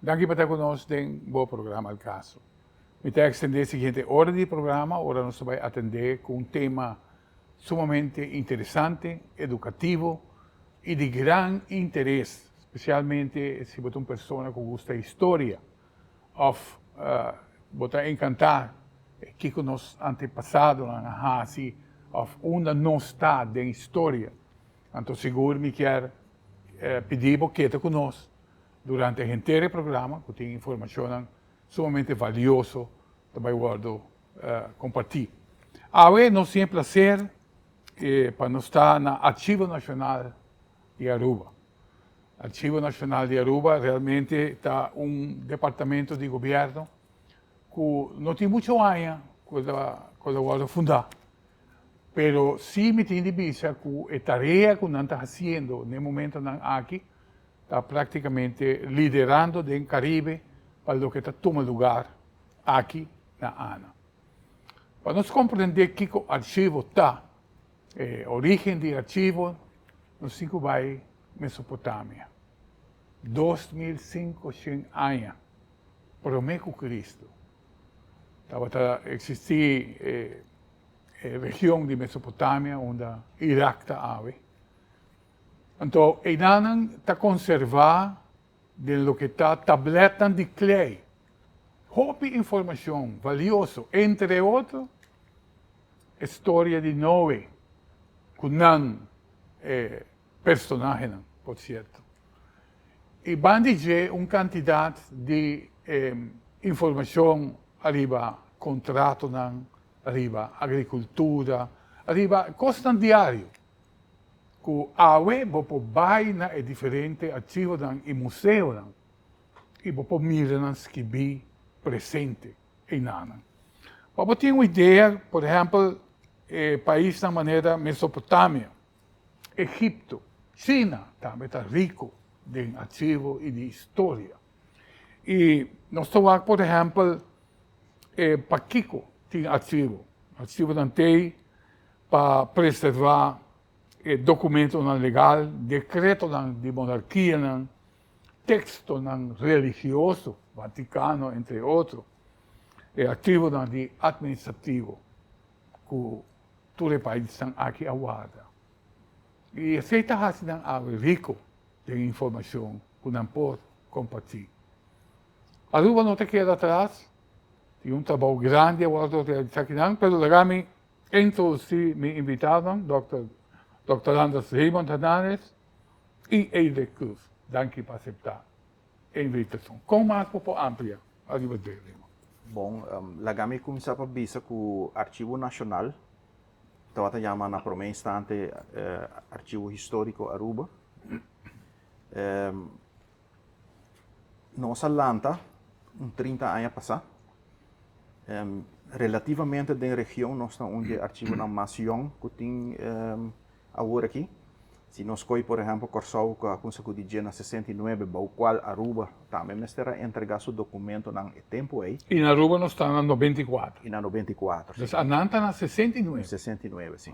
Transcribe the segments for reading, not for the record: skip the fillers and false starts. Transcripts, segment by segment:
Danki pa ta ku nos den bo programa Al Caso. Mi ta ekstendé e siguiente ora di programa ora nos ta bai atendé ku un tema sumamente interesante, edukativo i di gran interes, spesialmente si bo ta un persona ku gusta historia òf bo ta enkantá kiko nos antepasadonan a hasi òf unda nos ta den historia. Anto sigur mi kier pidi bo keda ku nos durante henter e programa ku tin informashonnan sumamente valioso ta bai wòrdu kompartí. Awe nos tin e plaser pa nos ta na Archivo Nashonal di Aruba. Archivo Nashonal di Aruba realmente ta un departamento di gobièrnu ku no tin muchu aña ku el a wòrdu fundá. Pero sí mi tin di bisa ku e tarea ku nan ta hasiendo na e momentonan aki ta práktikamente liderando den Karibe pa loke ta tuma lugar aki na Ana. Pa nos komprendé kiko archivo ta, e orígen di archivo, nos tin ku bai Mesopotamia, 2500 aña promé ku Kristu. Tabata eksistí e region di Mesopotamia unda Irak ta awe. Anto einan ta konservá den loke ta tablètnan di klei hopi informashon valioso, entre otro e storia di Noe ku nan e personahenan, por sierto. I banda di dje un kantidat di informashon ariba kontratonan, ariba agrikultura, ariba kosnan diario ku awe bo por bai na e diferente archivonan i museonan i bo por mira nan skibí presente einanan. Pa bo tin un idea, por ehèmpel, e paisnan manera Mesopotamia, Egipto, China tambe ta rico den archivo y di historia. Y nos ta wak por ehempel e pakico tin archivo. Archivonan t'ey pa preserva e documentonan legal, decretonan di monarkianan, textonan religioso, Vaticano entre otro, e archivonan di administrativo cu Tur e paisnan aki a warda. I esei ta hasi nan awe riko den informashon ku nan por kompartí. Aruba no ta keda atras, tin un trabou grandi a wòrdu realisá akinan, pero laga mi introdusí mi invitadonan, Dòkter Dòkter Andres Raymond Hernandez i Eidrick Cruz. Danki pa aseptá e invitashon. Kon mas bo por amplia ariba dje, Raymond? Bon, laga mi kuminsá pa bisa ku Archivo Nashonal tabata yama na promé instante Archivo Históriko Aruba. Nos a lanta un 30 aña pasá. Relativamente den region nos ta un di e archivonan mas yòn ku tin Awor aki, si nos koy por ehempel Kòrsou ku a kuminsá ku di dje na 69 bou kual Aruba tambe mester a entregá su dokumentonan e tempu ei. I na Aruba nos ta na 94. I na 94, si. Dus anan ta na 69. 69, si.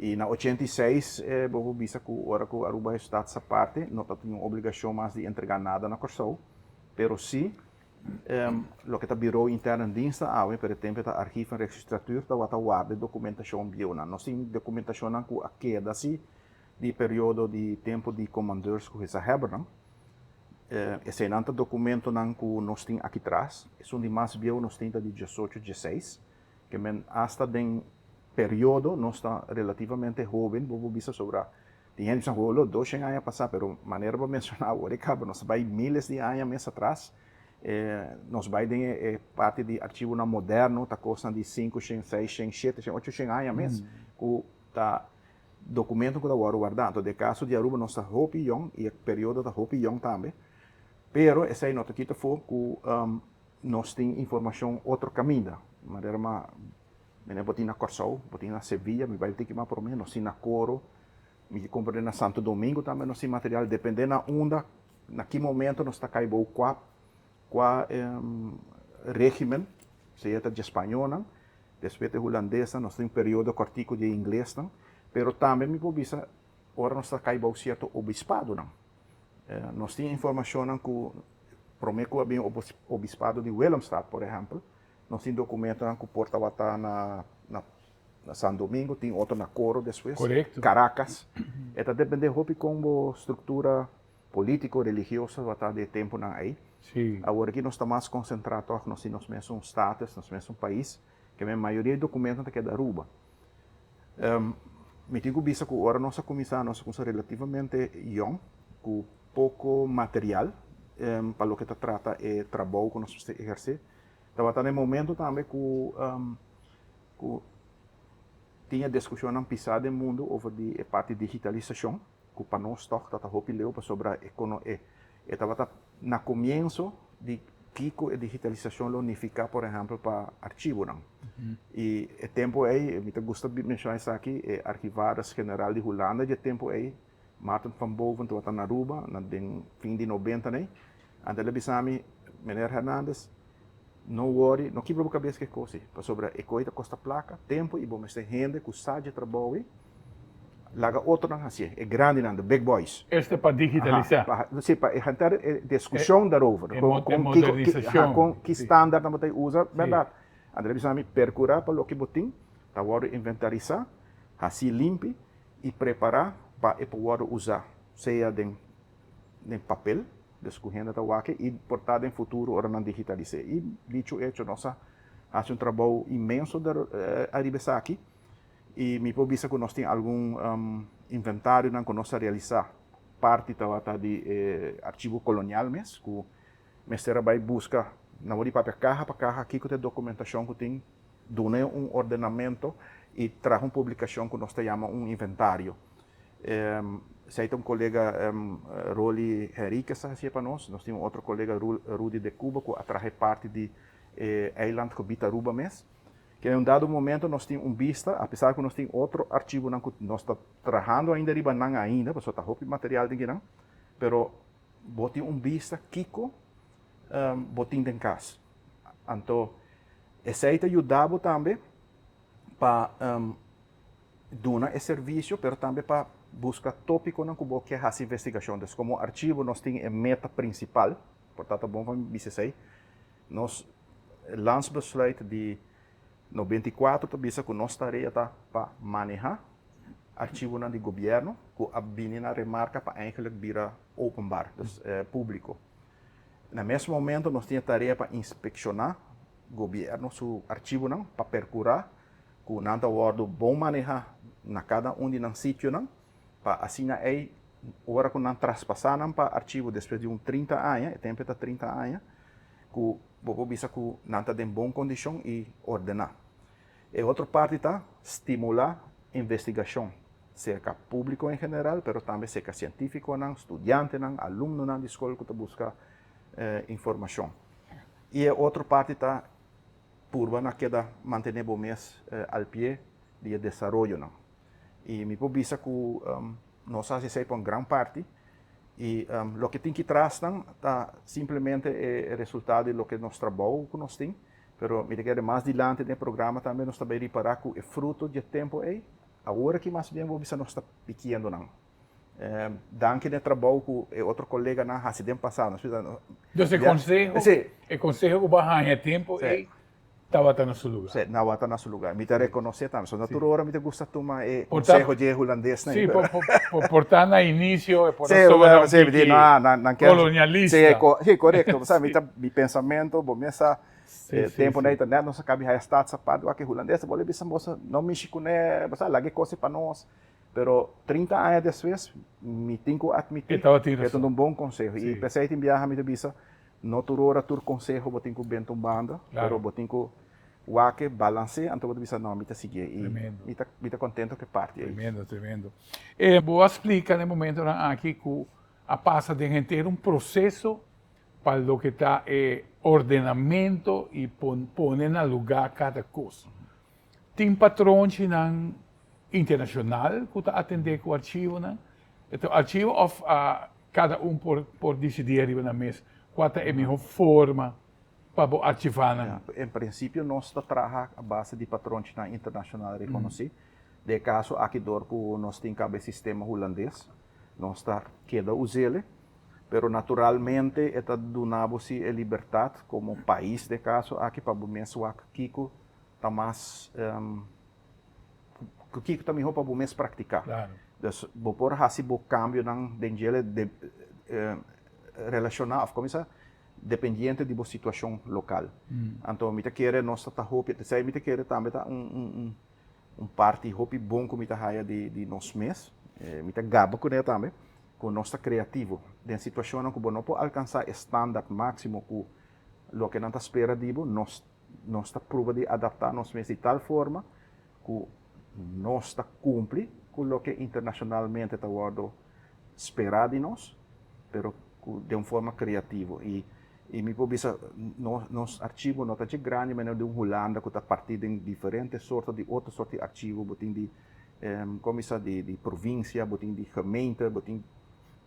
I na 86 bo por bisa ku ora ku Aruba e Staats Aparte no ta tin un obligashon mas di entregá nada na Kòrsou, pero si Loke ta Bureau Interne Diensten awe, pero e tempu e ta Archief en Registratuur, tabata warda e dokumentashon bieunan. Nos tin dokumentashonnan ku a keda si di periodo di tempu di komandeurs ku gezaghebbernan. Eseinan ta dokumentonan ku nos tin aki tras. Esun di mas bieu nos tin ta di diesocho dieseis. Ke men asta den periodo nos ta relativamente hoben, bo por bisa sobra Tin hende bisa holo doshen aña pasá, pero manera bo menshoná awor e kaba nos ta bai miles di aña mes atras. Nos bai den e parti di archivonan moderno, ta kosnan di sinkoshen, seishen, sheteshen, ochoshen aña mes ku ta dokumento ku ta wòrdu wardá. Anto den e kaso di Aruba nos ta hopi yòn i e periodo ta hopi yòn tambe, pero esei no ta kita afó ku nos tin informashon otro kaminda. Manera ma Mene bo tin na Kòrsou, bo tin na Sevilla, mi bai tiki mas promé, nos tin na Coro, mi ke komprendé na Santo Domingo tambe nos tin material, dependé na unda, na ki momento nos ta kai bou kua kua régimen, sea ta dje spañónan, despues ta e hulandesnan, nos tin un periodo kòrtiku dje inglesnan, pero tambe mi por bisa ora nos ta kai bou sierto obispadonan, nos tin informashonnan ku. Promé ku a bin obispado di Willemstad, por ehèmpel, nos tin dokumentonan ku por tabata na na San Domingo, tin otro na Coro despues, Caracas. E ta dependé hopi kon bo struktura polítiko, religioso tabata di e tempunan ei. Awor aki nos ta mas konsentrá tòg, nos tin nos mesun status, nos mesun pais, ke men mayoria di dokumentonan ta keda Aruba. Mi tin ku bisa ku ora nos a kuminsá, nos a kuminsá relativamente yòn, ku poko material pa loke ta trata e trabou ku nos mester ehersé. Tabata na e momento tambe ku ku tin e diskushonnan pisá den mundu over di e parti digitalisashon, ku pa nos tòg ta ta hopi leu pasobra e kono e e tabata na komienso di kiko e digitalisashon lo nifiká por ehèmpel pa archivonan. I e tempu ei, mi ta gusta menshoná esaki, e archivaris general di Hulanda di e tempu ei, Maarten van Boven tabata na Aruba na den fin di nobentan ei. Anto el a bisa mi, Meneer Hernandez, no worry, no kibra bo kabes ku e kos ei, pasobra e kos ei ta kosta plaka, tempu i bo mester hende ku sa dje trabou ei, laga otronan hasié, e grandinan, the big boys. Este pa digitalisá. Aha, si, pa e henter e diskushon daarover. E modernisashon. Kon, ki standaardnan bo ta usa, bèrdat. Anto el a bisa mi, perkurá pa loke bo tin ta wòrdu inventarisá, hasi limpi, i prepará pa e por wòrdu usá, sea den den papel, des ku hende ta wak i por ta den futuro ora nan digitalis'é. I dicho hecho nos a hasi un trabou inmenso ariba esaki i mi por bisa ku nos tin algun inventarionan ku nos a realisá. Parti tabata di e archivo kolonial mes ku mester a bai buska, nan por di papia kaha pa kaha kiko ta e dokumentashon ku tin. Duna un ordenamento i traha un publikashon ku nos ta yama un inventario. Esei ta un kolega Rolly Henriquez a hasié pa nos. Nos tin un otro kolega Rudy de Cuba ku a traha e parti di e eilandgebied Aruba mes. Ke un dado momento nos tin un bista, apesar ku nos tin otro archivonan ku nos ta trahando ainda riba nan ainda, pasobra ta hopi material den kinan, pero bo tin un bista kiko bo tin den kas. Anto Esei ta yuda bo tambe pa duna e servisio, pero tambe pa buska tópikonan ku bo ke hasi investigashon. Entonces, komo archivo nos tin e meta prinsipal, por ta ta bon pa mi bisa esei, nos landsbesluit di 94 ta bisa ku nos tarea ta pa manehá archivonan di gobièrnu ku a bini na remarka pa eigenlijk bira openbaar, dus públiko. Na mes momento nos tin e tarea pa inspekshoná gobièrnu su archivonan pa perkurá ku nan ta wòrdu bon manehá na kada un di nan sitionan pa asina ei ora ku nan traspasá nan pa archivo despues di un 30 aña, e tempu ta 30 aña, ku bo por bisa ku nan ta den bon kondishon i ordená. E otro parti ta stimulá investigashon serka públiko en general, pero tambe serka sientífikonan, studiantenan, alumnonan di skol ku ta buska informashon. I e otro parti ta purba na keda mantené bo mes al pie di e desaroyonan. I mi por bisa ku nos a hasi esei pa un gran parti i loke tin ki trasnan ta simplemente e resultado di loke nos trabou ku nos tin. Pero mi ta kere mas dilanti den e programa tambe nos ta bay ripara cu e fruto dje tempo ey, awor aki mas bien bo bisa nos ta pikiendo nan. Danki na e trabou cu e otro coleganan a haci den pasado. Nos bisa no. Dus e conseho, e conseho cu bo a haña e tempo ey tabata na su lugar. Si, tabata na su lugar. Mi ta reconoce tambe. So na tur ora mi ta gusta tuma e conseho dje hulandesnan ey. Si, por ta na inicio e por a sobra un tiki colonialista. Si, corecto. Bo sa mi ta, mi pensamento, bo mes sa E tempu na internet nos a kabi haya staatsapart wak e hulandes ta bolbe bisa boso no mishi kuné, bo sa laga e kos ei pa nos. Pero 30 aña despues mi tin ku atmití E tabatin ku e rason. ta un bon konseho. I p'esei tin biaha mi ta bisa no tur ora tur konseho bo tin ku benta un banda, pero bo tin ku wak e, balans'é, anto bo ta bisa no mi ta siguié i Tremendo. mi ta mi ta kontento ku e parti ei. Tremendo, tremendo. E bo a splika na e momentonan aki ku a pasa den henter un proseso pa loke ta e ordenamento i pone na lugá kada kos. Tin patronchinan internashonal ku ta atendé ku archivonan? E ta archivo òf kada un por disidí ariba nan mes kua ta e mihó forma pa bo archivá nan? En prinsipio nos ta traha a base di patronchinan internashonal rekonosí. Den e kaso aki dor ku nos tin kaba e sistema hulandes, nos ta keda us'el. Pero naturalmente e ta duna bo si e libertad como pais den caso aki pa bo mes wak kico ta mas kico ta miho pa bo mes practica. Dus bo por haci bo cambionan den djele relaciona of como sa dependiente di bo situacion local. Anto mi ta kere nos ta ta hopi, esey mi ta kere tambe ta un un parti hopi bon cu mi ta haya di nos mes, mi ta gaba cune tambe, cu nos ta creativo den situacionnan cu bo no por alcansa e standard maximo cu loke nan ta spera di bo, nos nos ta pruba di adapta nos mes di tal forma cu nos ta cumpli cu loke internacionalmente ta wordo spera di nos, pero cu den un forma creativo. Y y mi por bisa nos nos archivo no ta dje grandi manera di un Hulanda cu ta parti den diferente sorto di otro sorto di archivo, bo tin di como bisa di di provincia, bo tin di gemeente, bo tin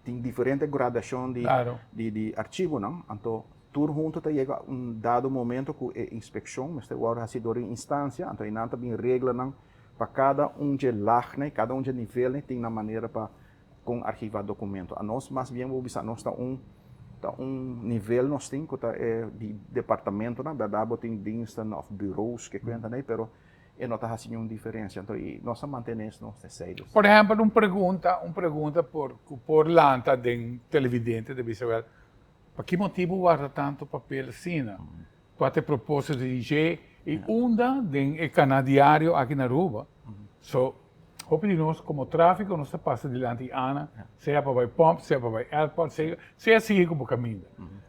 tin diferente gradacion di di di archivonan, anto tur hunto ta yega un dado momento cu e inspeccion mester wordo haci door di un instancia, anto eynan ta bin reglanan pa cada un dje lagnan, cada un dje nivelnan tin nan manera pa con archiva documento. Anos mas bien bo bisa anos ta un ta un nivel nos tin cu ta e di departamentonan, berdad bo tin diensten of bureaus ke cuenta ney, pero e no ta haci niun diferencia. Anto y nos a mantene es nos esey dus. Por ehempel un pregunta, un pregunta por cu por lanta den televidente ta bisa wel, pa ki motibo warda tanto papel asina? Cua ta e proposito di dje y unda den e cana diario aki na Aruba? So, hopi di nos como trafico nos ta pasa dilanti Ana, sea pa bay pump, sea pa bay airport, sea, sea sigui cu bo caminda.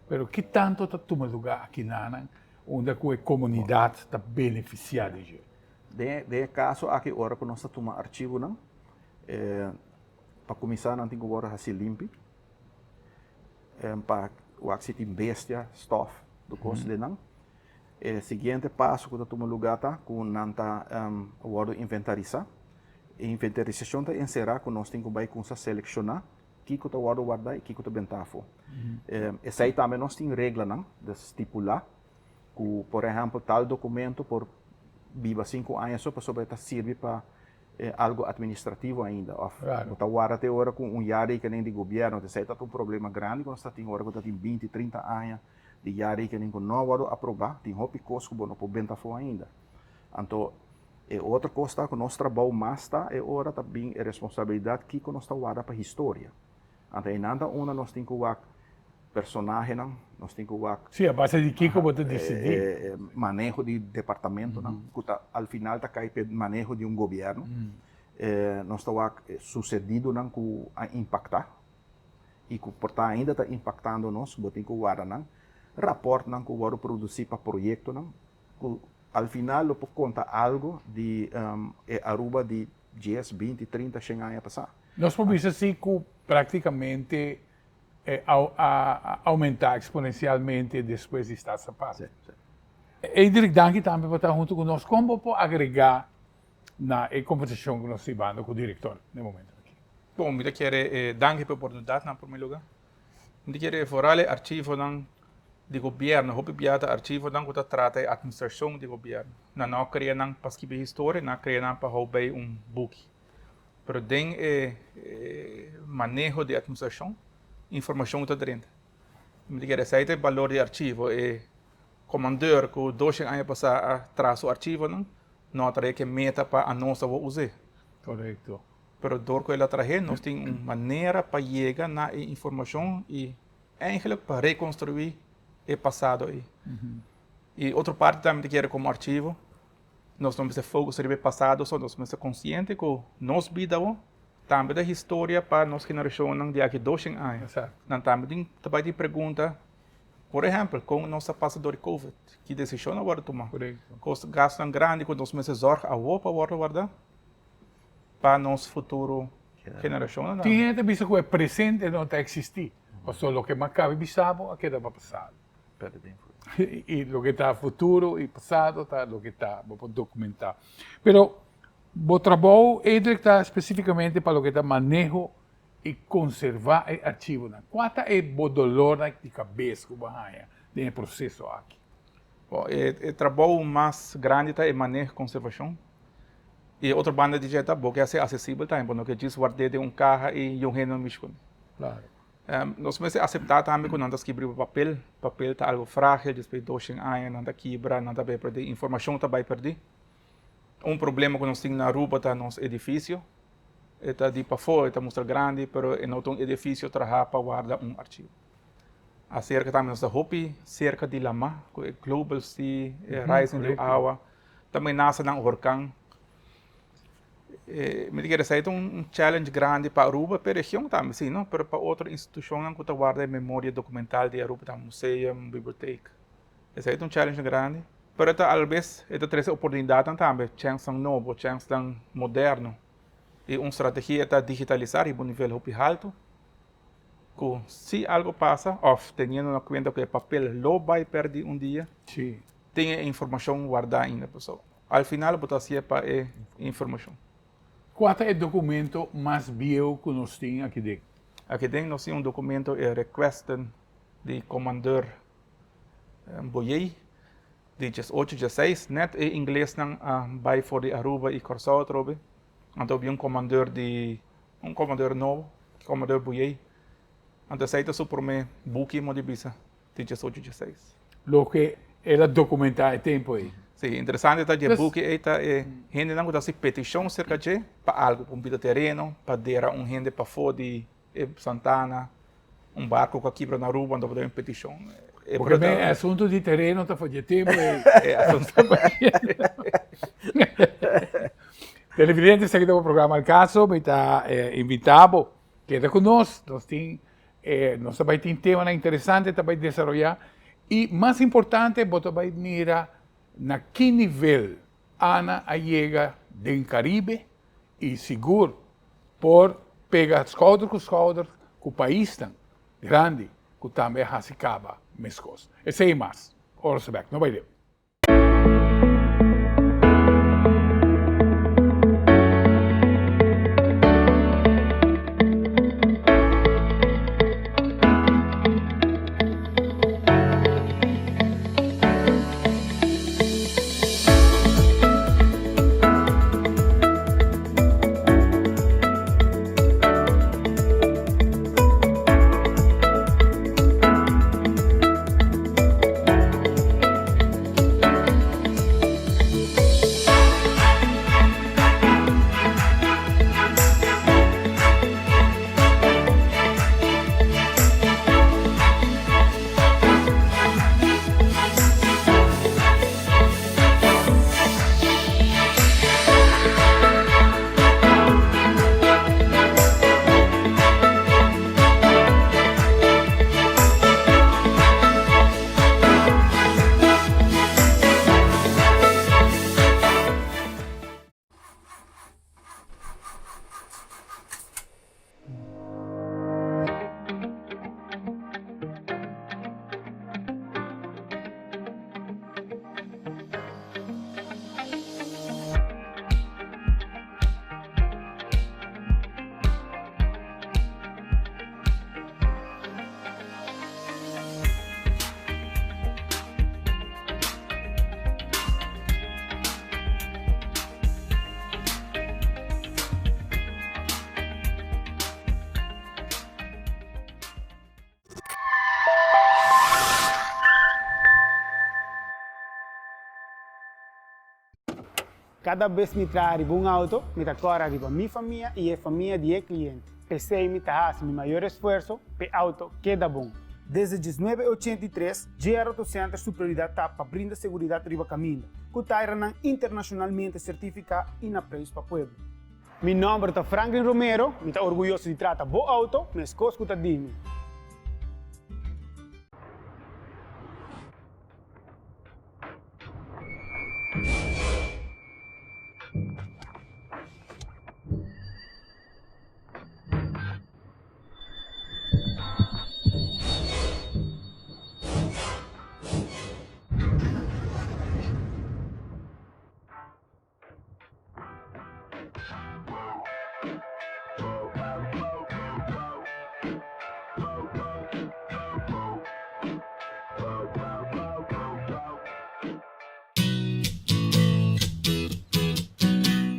Pero ki tanto ta tuma lugar aki nanan unda cu e comunidad ta beneficia di dje? Den den e caso aki ora cu nos ta tuma archivonan, pa cuminsa nan tin cu worde haci limpi. Pa wak si tin bestia, stof, tur kos den nan. E siguiente paso ku ta tuma lugá ta ku nan ta wòrdu inventarisá. E inventarisashon ta enserá ku nos tin ku bai kumsa selekshoná kiko ta wòrdu wardá i kiko ta bentá afó. Esei tambe nos tin reglanan di stipulá ku por ehèmpel tal dokumento por biba sinku aña so pasobra e ta sirbi pa algo administrativo ainda of bo ta warda te ora cu un jaarrekening di gobierno te esey ta un problema grandi cu nos ta tin ora cu ta tin binti trinta aña di jaarrekening cu no a wordo aproba tin hopi cos cu bo no por benta afo ainda anto e otro cos ta cu nos trabou mas ta e ora ta bin e responsabilidad kico nos ta warda pa historia. Anto einan ta unda nos tin ku wak personahenan, nos tin ku wak. Sí, a base di kiko bo ta disidí. Maneho di departamentonan, ku ta al final ta kai p'e maneho di un gobièrnu. Nos ta wak susedidonan ku a impaktá i ku por ta ainda ta impaktando nos, bo tin ku warda nan. Rapòrtnan ku wòrdu produsí pa proyektonan ku al final lo por konta algu di e Aruba di dies, binti, trinta, shen aña pasá. Nos por bisa si ku praktikamente a oumentá eksponensialmente despues di Staatsaparte. Edric, danki tambe pa ta huntu ku nos. Kon bo por agregá na e kombersashon ku nos ta hibando ku direktor na e momento aki? Bon, mi ta kere danki pa e oportunidat na promé lugá. Mi ta kere foral e archivonan di gobièrnu. Hopi bia ta archivonan ku ta trata e atministrashon di gobièrnu. Nan no a krea nan pa skibi historia, nan a krea nan pa hou bei un buki. Pero den e maneho di atministrashon, informashon ta drenta. Mi ta kere esei ta e balor di archivo. E komandeur ku doshen aña pasá a traha su archivonan, no a traha ke meta pa anos awor us'é. Korekto. Pero dor ku el a trah'é, nos tin un manera pa yega na e informashon i eigenlijk pa rekonstruí e pasado ei. I otro parti tambe mi ta kere komo archivo, Nos no mester focus riba e pasado so, nos mester consciente cu nos bida awo tambe ta historia pa nos generacionnan di aki doshen aña. Nan tambe tin ta bay tin pregunta, por ehempel, con nos a pasa door di covid, ki decision a wordo tuma, cos gastonan grandi cu nos mester zorg awo pa wordo warda pa nos futuro generacionnan. Tin hende ta bisa cu e presente no ta existi, pasobra loke mas cabe bisa bo a keda pa pasado. I loke ta futuro i pasado ta loke ta bo por dokumentá. Pero bo trabou Edric ta spesífikamente pa loke ta maneho i konservá e archivonan. Kua ta e bo dolornan di kabes ku bo a haña den e proseso aki? Bo, e trabou mas grandi ta e maneho i konservashon. I e otro banda di dje ta bo ke hasi asesibel tambe, bo no ke djis ward'é den un kaha i yun hende no mishi kuné. Klaro. Nos mester aseptá tambe ku nan ta skibri riba papel, papel ta algu frágil, despues di doshen aña nan ta kibra, nan ta bai pèrdí, informashon ta bai pèrdí. Un problema ku nos tin na Aruba ta nos edifisio, e ta di pafó, e ta mustra grandi, pero e no ta un edifisio trahá pa warda un archivo. Aserka tambe nos ta hopi serka di lamá, ku e global sea, e rising di awa, ta menasa nan horkan. Mi ta kere esei ta un challenge grandi pa Aruba, pa e region tambe si no, pero pa otro institucionnan cu ta warda e memoria documental di Aruba ta museum, biblioteek. Esei ta un challenge grandi, pero ta alabes e ta trece oportunidadnan tambe, chensnan nobo, chensnan moderno y un strategia ta digitalisa riba un nivel hopi halto cu si algo pasa of teniendo na cuenta cu e papel lo bay perdi un dia, tin e informacion warda ainda. Al final bo ta hacié pa e informacion. Cua ta e documento mas bieu cu nos tin aki den? Aki den nos tin un documento e requesten di Commandeur Boyey di diesocho dieseis. Net e inglesnan a bay for di Aruba y Corsou atrobe. Anto bin un commandeur di un commandeur nobo, Commandeur Boyey. Anto esey ta su prome buki mo di bisa. di diesocho dieseis. Loke el a dokumentá e tempu ei. Sí, interesante ta dje buki ei ta e hendenan ku ta hasi petishon serka dje pa algu, pa un pida tereno, pa dera un hende pafó di e santana, un barko ku a kibra na Aruba, anto bo ta un petishon. Porque mi e asuntu di tereno ta for dje tempu ei. E asuntu. Televidente, esaki ta bo programa Al Caso, mi ta invitá bo keda ku nos, nos tin E nos ta bai tin temanan interesante ta bai desaroyá i mas importante bo ta bai mira na ki nivel Ana a yega den Caribe i sigur por pega skouder ku skouder ku paisnan grandi ku tambe a hasi kaba meskos. Esei i mas. Ora nos ta bek. No bai leu. Kada bes mi traha riba un auto, mi ta kòrda riba mi famia i e famia di e kliente. P'esei mi ta hasi mi mayor esfuerso p'e auto keda bon. Desde diesnuebe ochenta i tres, JR Auto Center su prioridat ta pa brinda seguridat riba kaminda, ku tairanan internashonalmente sertifiká i na preis pa pueblo. Mi nòmber ta Franklin Romero, mi ta orguyoso di trata bo auto meskos ku ta di mi.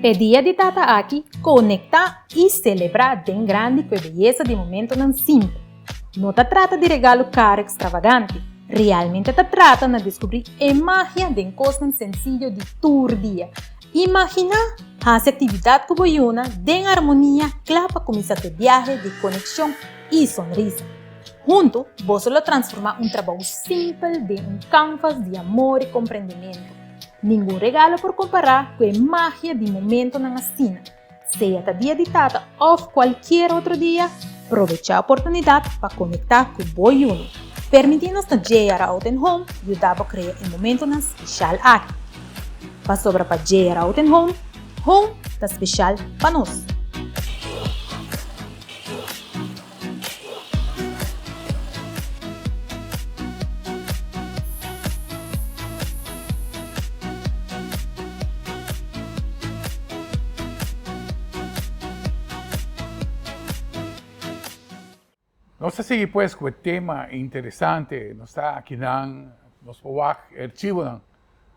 P'e dia di Tata aki, konektá i selebrá den grandi ku e beyesa di momentonan simpel. No ta trata di regalo caro extravagante, realmente ta trata na descubri e magia den cosnan sencillo di tur dia. Imagina haci actividad cu bo yuna den armonia cla pa cuminsa cu e biahe di conexion y sonrisa. Hunto, boso lo transforma un trabou simpel den un canvas di amor y comprendimento. Ningun regalo por compara cu e magia di momentonan asina. Sea ta dia di tata of cualkier otro dia, probecha oportunidad pa conecta cu bo yuno. Permiti nos na JR Out and Home yuda bo crea e momentonan special aki. Pasobra pa JR Out and Home, home ta special pa nos. Nos ta sigui pues cu e tema interesante, nos ta akinan, nos por wak e archivonan,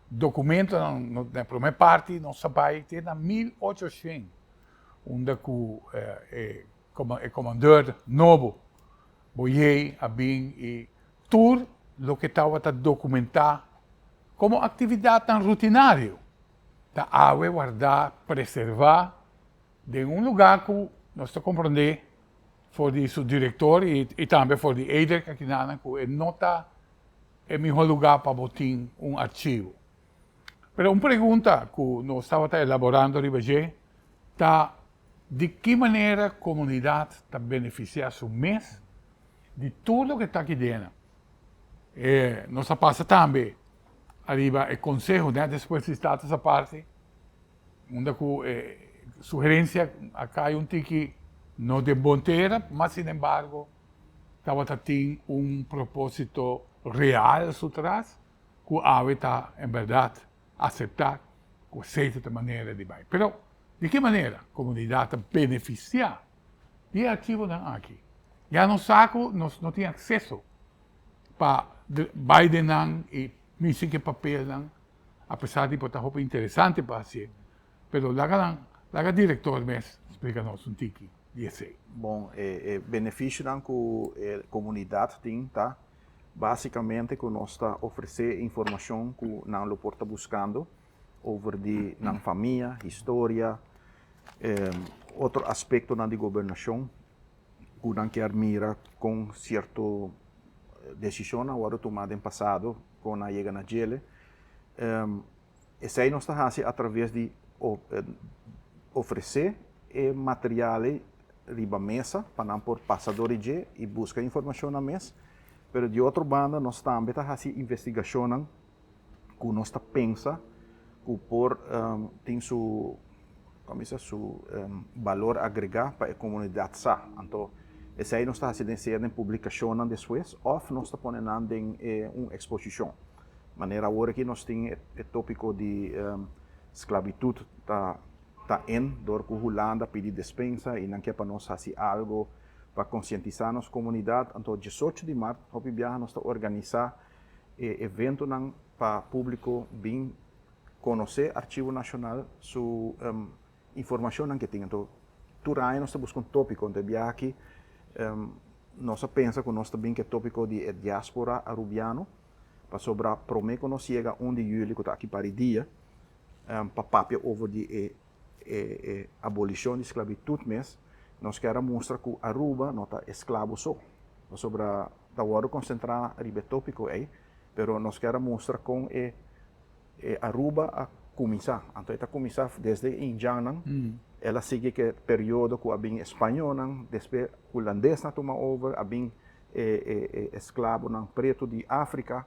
documentonan, na e prome parti nos a bay te na 1800, unda cu e e komandeur nobo Boyei a bin i tur loke tabata dokumentá komo aktividatnan rutinario ta awe wardá, preservá den un lugá ku nos ta komprondé for di su direktor i tambe for di Edric akinanan ku e no ta e mihó lugá pa bo tin un archivo. Pero un pregunta ku nos tabata elaborando riba dje ta Di ki manera komunidat ta benefisiá su mes di tur loke ta aki dena? E nos a pasa tambe ariba e konseho nèt despues di Status Aparte, unda ku e sugerensia a kai un tiki no den bon tera, ma sinembargo tabata tin un propósito real su tras ku awe ta en bèrdat aseptá ku esei ta manera di bai. Pero di ki manera komunidat ta benefisiá di e archivonan aki? Ya nos sa ku nos no tin akseso pa bai den nan i mishi ku e papelnan, apesar di por ta hopi interesante pa hasié, pero laga nan, laga direktor mes splika nos un tiki di esei. Bon, e benefisionan ku e komunidat tin ta Básicamente cu nos ta ofrece informacion cu nan lo por ta buscando over di nan famia, historia, otro aspectonan di gobernacion cu nan kier mira con cierto decisionnan a wordo tuma den pasado con nan a yega na djele. Esei nos ta hasi a traves di ofresé e material ei riba mesa pa nan por pasa dor di dje i buska informashon nan mes. Pero di otro banda nos tambe ta hasi investigashonnan ku nos ta pensa ku por tin su, komo bisa, su balor agregá pa e komunidat sa. Anto esei nos ta hasi den sea den publikashonnan despues òf nos ta pone nan den un eksposishon. Manera awor aki nos tin e tópiko di sklabitut ta ta en dor ku Hulanda pidi despensa i nan ke pa nos hasi algo pa konsientisá nos komunidat. Anto diesocho di mart hopi biaha nos ta organisá e eventonan pa públiko bin konosé Archivo Nashonal su informashonnan ke tin. Anto tur aña nos ta buska un tópiko. Anto e biaha aki nos a pensa ku nos ta bin ku e tópiko di e diáspora arubiano. Pasobra prome ku nos yega un di juli ku ta aki pari dia pa papia over di e e abolishon di sklabitut mes, nos kier a mustra ku Aruba no ta esklabo so. Pasobra ta wòrdu konsentrá riba e tópiko ei, pero nos kier a mustra kon e e Aruba a kuminsá. Anto e ta kuminsá desde e indjannan, el a sigui ku e periodo ku a bin e spañónan, despues hulandesnan a tuma over, a bin e esklabonan pretu di Afrika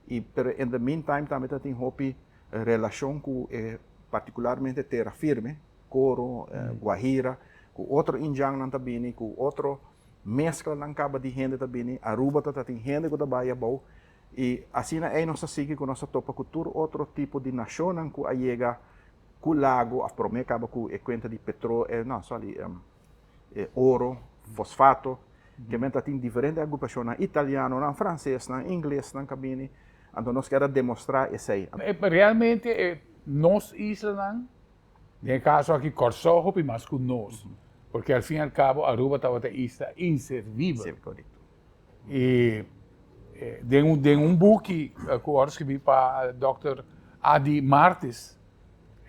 i pero in the meantime tambe ta tin hopi relashon ku e partikularmente tera firme, Coro, Guajira, ku otro indjannan ta bini, ku otro mesklanan kaba di hende ta bini, Aruba ta tin hende ku ta bai abou i asina ei nos ta sigui ku nos ta topa ku tur otro tipo di nashonnan ku a yega ku lago òf promé kaba ku e kuenta di petro no sorry e oro, fosfato, ke men ta tin diferente agrupashonnan, italianonan, fransesnan, inglesnan ka bini, anto nos kier a demostrá esei. Realmente e nos islanan, den e kaso aki Kòrsou hopi mas ku nos, porque al fin y al cabo Aruba tabata isla inservibel. Sí, korekto. I den un den un buki ku ora skibí pa dòkter Adi Martis,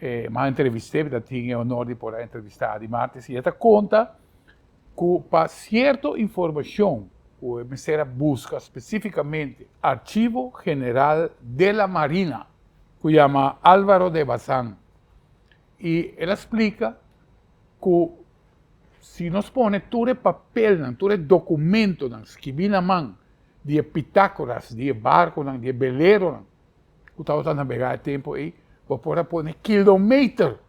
mi a entrevist'é, mi ta tin e honor di por a entrevistá Adi Martis i e ta konta ku pa sierto informashon ku e mester a buska spesífikamente Archivo General de la Marina ku yama Álvaro de Bazán i el a splika ku si nos pone tur e papelnan, tur e dokumentonan skibí na man di e pitákoras, di e barkonan, di e beleronan ku tabata nabegá e tempu ei, bo por a pone kilometer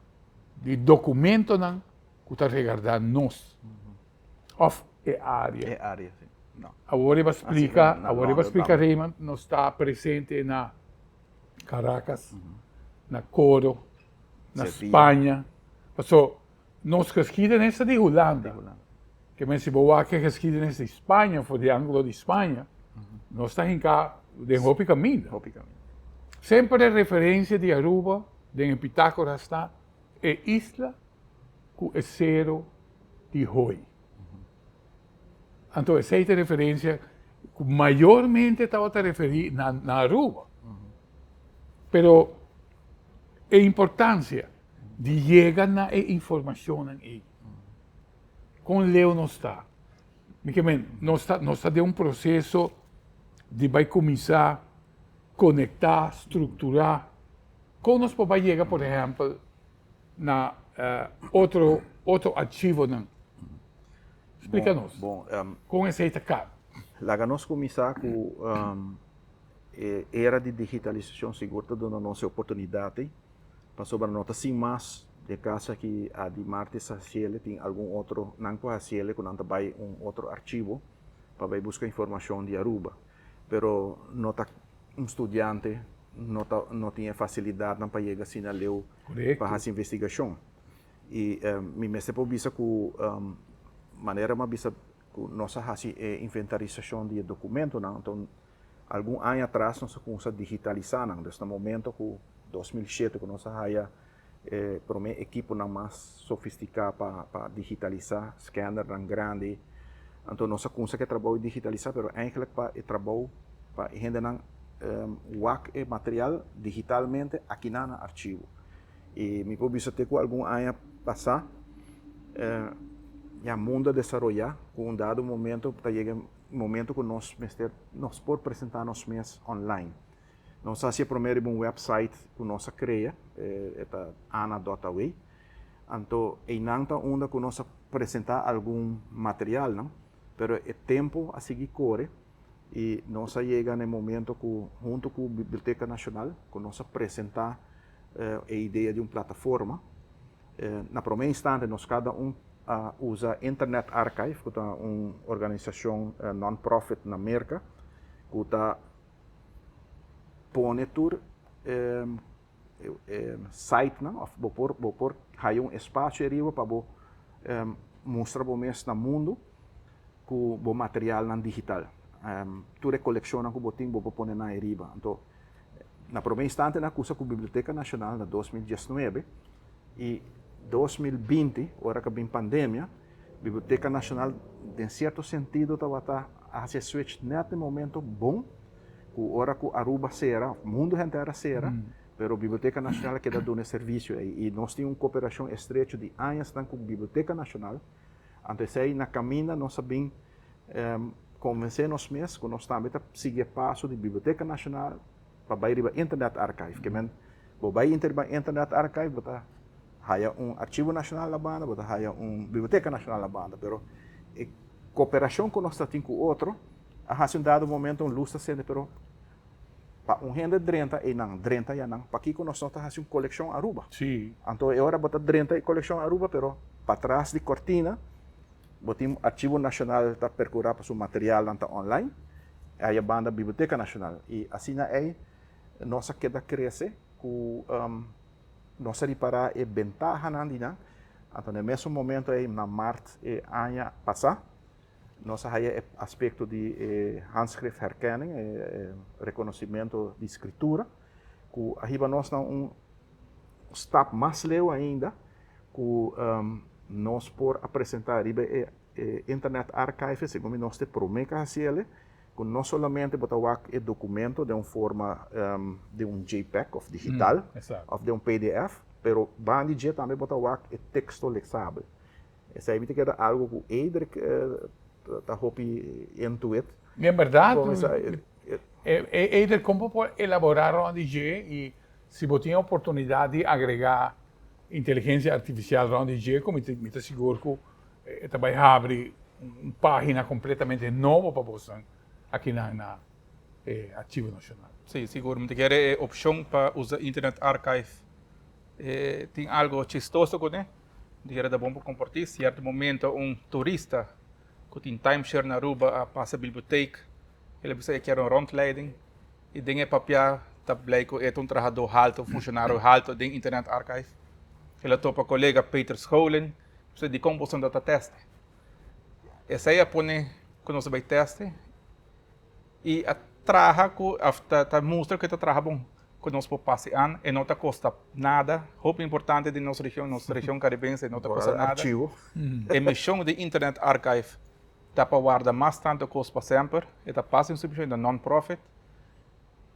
di dokumentonan ku ta regardá nos òf e área. E área, si. No. Awor riba splika, na awor riba Londres splika tambe. Raymond, nos ta presente na Caracas, na Coro, na Sevilla. Spaña. Paso nos geschiedenis ta di Hulanda. Di Hulanda. Ke men si bo wak e geschiedenis di Spaña for di ángulo di Spaña, nos ta hinká den hopi kaminda. Hopi kaminda. Semper e referensia di Aruba den e Pitágoras ta e isla ku e sero di hoi. Anto esei ta referensia ku mayormente tabata referí na na Aruba. Pero e importansia di yega na e informashonnan ei, kon leu nos ta? Mi ke men, nos ta nos ta den un proseso di bai kuminsá konektá, strukturá, kon nos por bai yega por ehèmpel na otro otro archivonan. Splika nos. Bon, Kon esei ta kaba? Laga nos kuminsá ku e era di digitalisashon sigur ta duna nos e oportunidat ei, pasobra no ta sin mas den kas aki Adi Martes a hasiel, tin algun otro nan ku a hasiel ku nan ta bai un otro archivo pa bai buska informashon di Aruba. Pero no ta un studiante no ta no tin e fasilidatnan pa yega asina leu pa hasi investigashon. I mi mester por bisa ku manera mi a bisa ku nos a hasi e inventarisashon di e dokumentonan, anto algun aña atras nos a kumsa digitalisá nan. Dus na momento ku 2007 ku nos a haya e promé ekiponan mas sofistiká pa pa digitalisá, scannernan grandi, anto nos a kumsa ku e trabou di digitalisá, pero eigenlijk pa e trabou pa e hendenan wak e material digitalmente akinan na archivo. I mi por bisa te ku algun aña pasá ya mundu a desaroyá ku un dado momento ta yega e momento ku nos mester nos por presentá nos mes online. Nos a hasi e promé riba un website ku nos a krea, e ta ana dot awe. Anto einan ta unda ku nos a presentá algun materialnan, pero e tempu a sigui kore i nos a yega na e momento ku huntu ku Biblioteka Nashonal ku nos a presentá e idea di un plataforma. Na promé instante nos kada un a usa Internet Archive ku ta un organisashon non-profit na Merka ku ta pone tur e sitenan òf bo por bo por haya un espasio ariba pa bo mustra bo mes na mundu ku bo materialnan digital. Tur e kolekshonnan ku bo tin bo por pone nan ariba. Anto na promé instante nan a kusa ku Biblioteka Nashonal na 2019 i 2020 ora ku a bin pandemia Biblioteka Nashonal den sierto sentido tabata a hasi e switch nèt na e momento bon ku ora ku Aruba sera, mundu henter a sera, pero Biblioteka Nashonal a keda duna e servisio ei i nos tin un koperashon estrecho di añasnan ku Biblioteka Nashonal. Anto esei na kaminda nos a bin konvensé nos mes ku nos tambe ta sigui e paso di Biblioteka Nashonal pa bai riba Internet Archive. Ke men bo bai riba Internet Archive bo ta haya un Archivo Nashonal na banda, bo ta haya un Biblioteka Nashonal na banda, pero e koperashon ku nos ta tin ku otro a hasi un dado momento un lus ta sende, pero pa un hende drenta einan, drenta yanan, pakiko nos no ta hasi un kolekshon Aruba? Anto e ora bo ta drenta e kolekshon Aruba, pero patras di kortina bo tin Archivo Nashonal ta perkurá pa su materialnan ta online, aya banda Biblioteka Nashonal. I asina ei nos a keda krese ku nos a ripará e bentahanan di nan. Anto na e mesun momento ei na mart e aña pasá nos a haya e aspekto di e handschriftherkenning, e rekonosimento di skritura, ku a hiba nos na un stap mas leu ainda ku nos por a presentá riba e Internet Archive, segun mi nos ta e promé ku a hasi el. Ku no solamente bo ta wak e dokumento den un forma di un JPEG òf digital òf den un pdf, pero banda di dje tambe bo ta wak e teksto leksabel. Esei mi ta keda algu ku Edric ta hopi into it. I en bèrdat, Edric, kon bo por elaborá rònt di dje i si bo tin e oportunidat di agregá inteligensia artifisial rònt di dje, ku mi ta sigur ku E ta bai habri un pagina completamente nobo pa bosnan akinan na e Archivo Nacional. Sí, sigur. Mi ta kere e opcion pa usa Internet Archive e tin algo chistoso kuné. Mi ta kere ta bon pa comparti. Cierto momento un turista cu tin timeshare na Aruba a pasa bibliotheek. El a bisa e kier un rondleiding y den e papia ta blij cu e ta un trahador halto, un funcionario halto den Internet Archive. El a topa colega Peter Scholing. Pasobra dikon boso no ta tèste? Esei a pone ku nos a bai tèste i a traha ku òf ta ta mustra ku e ta traha bon, ku nos por pasa e an, e no ta kosta nada. Hopi importante den nos region, nos region karibense, e no ta kosta nada. Archivo. E mishon di Internet Archive ta pa warda mas tantu kos pa semper. E ta pas institushon, e ta non-profit.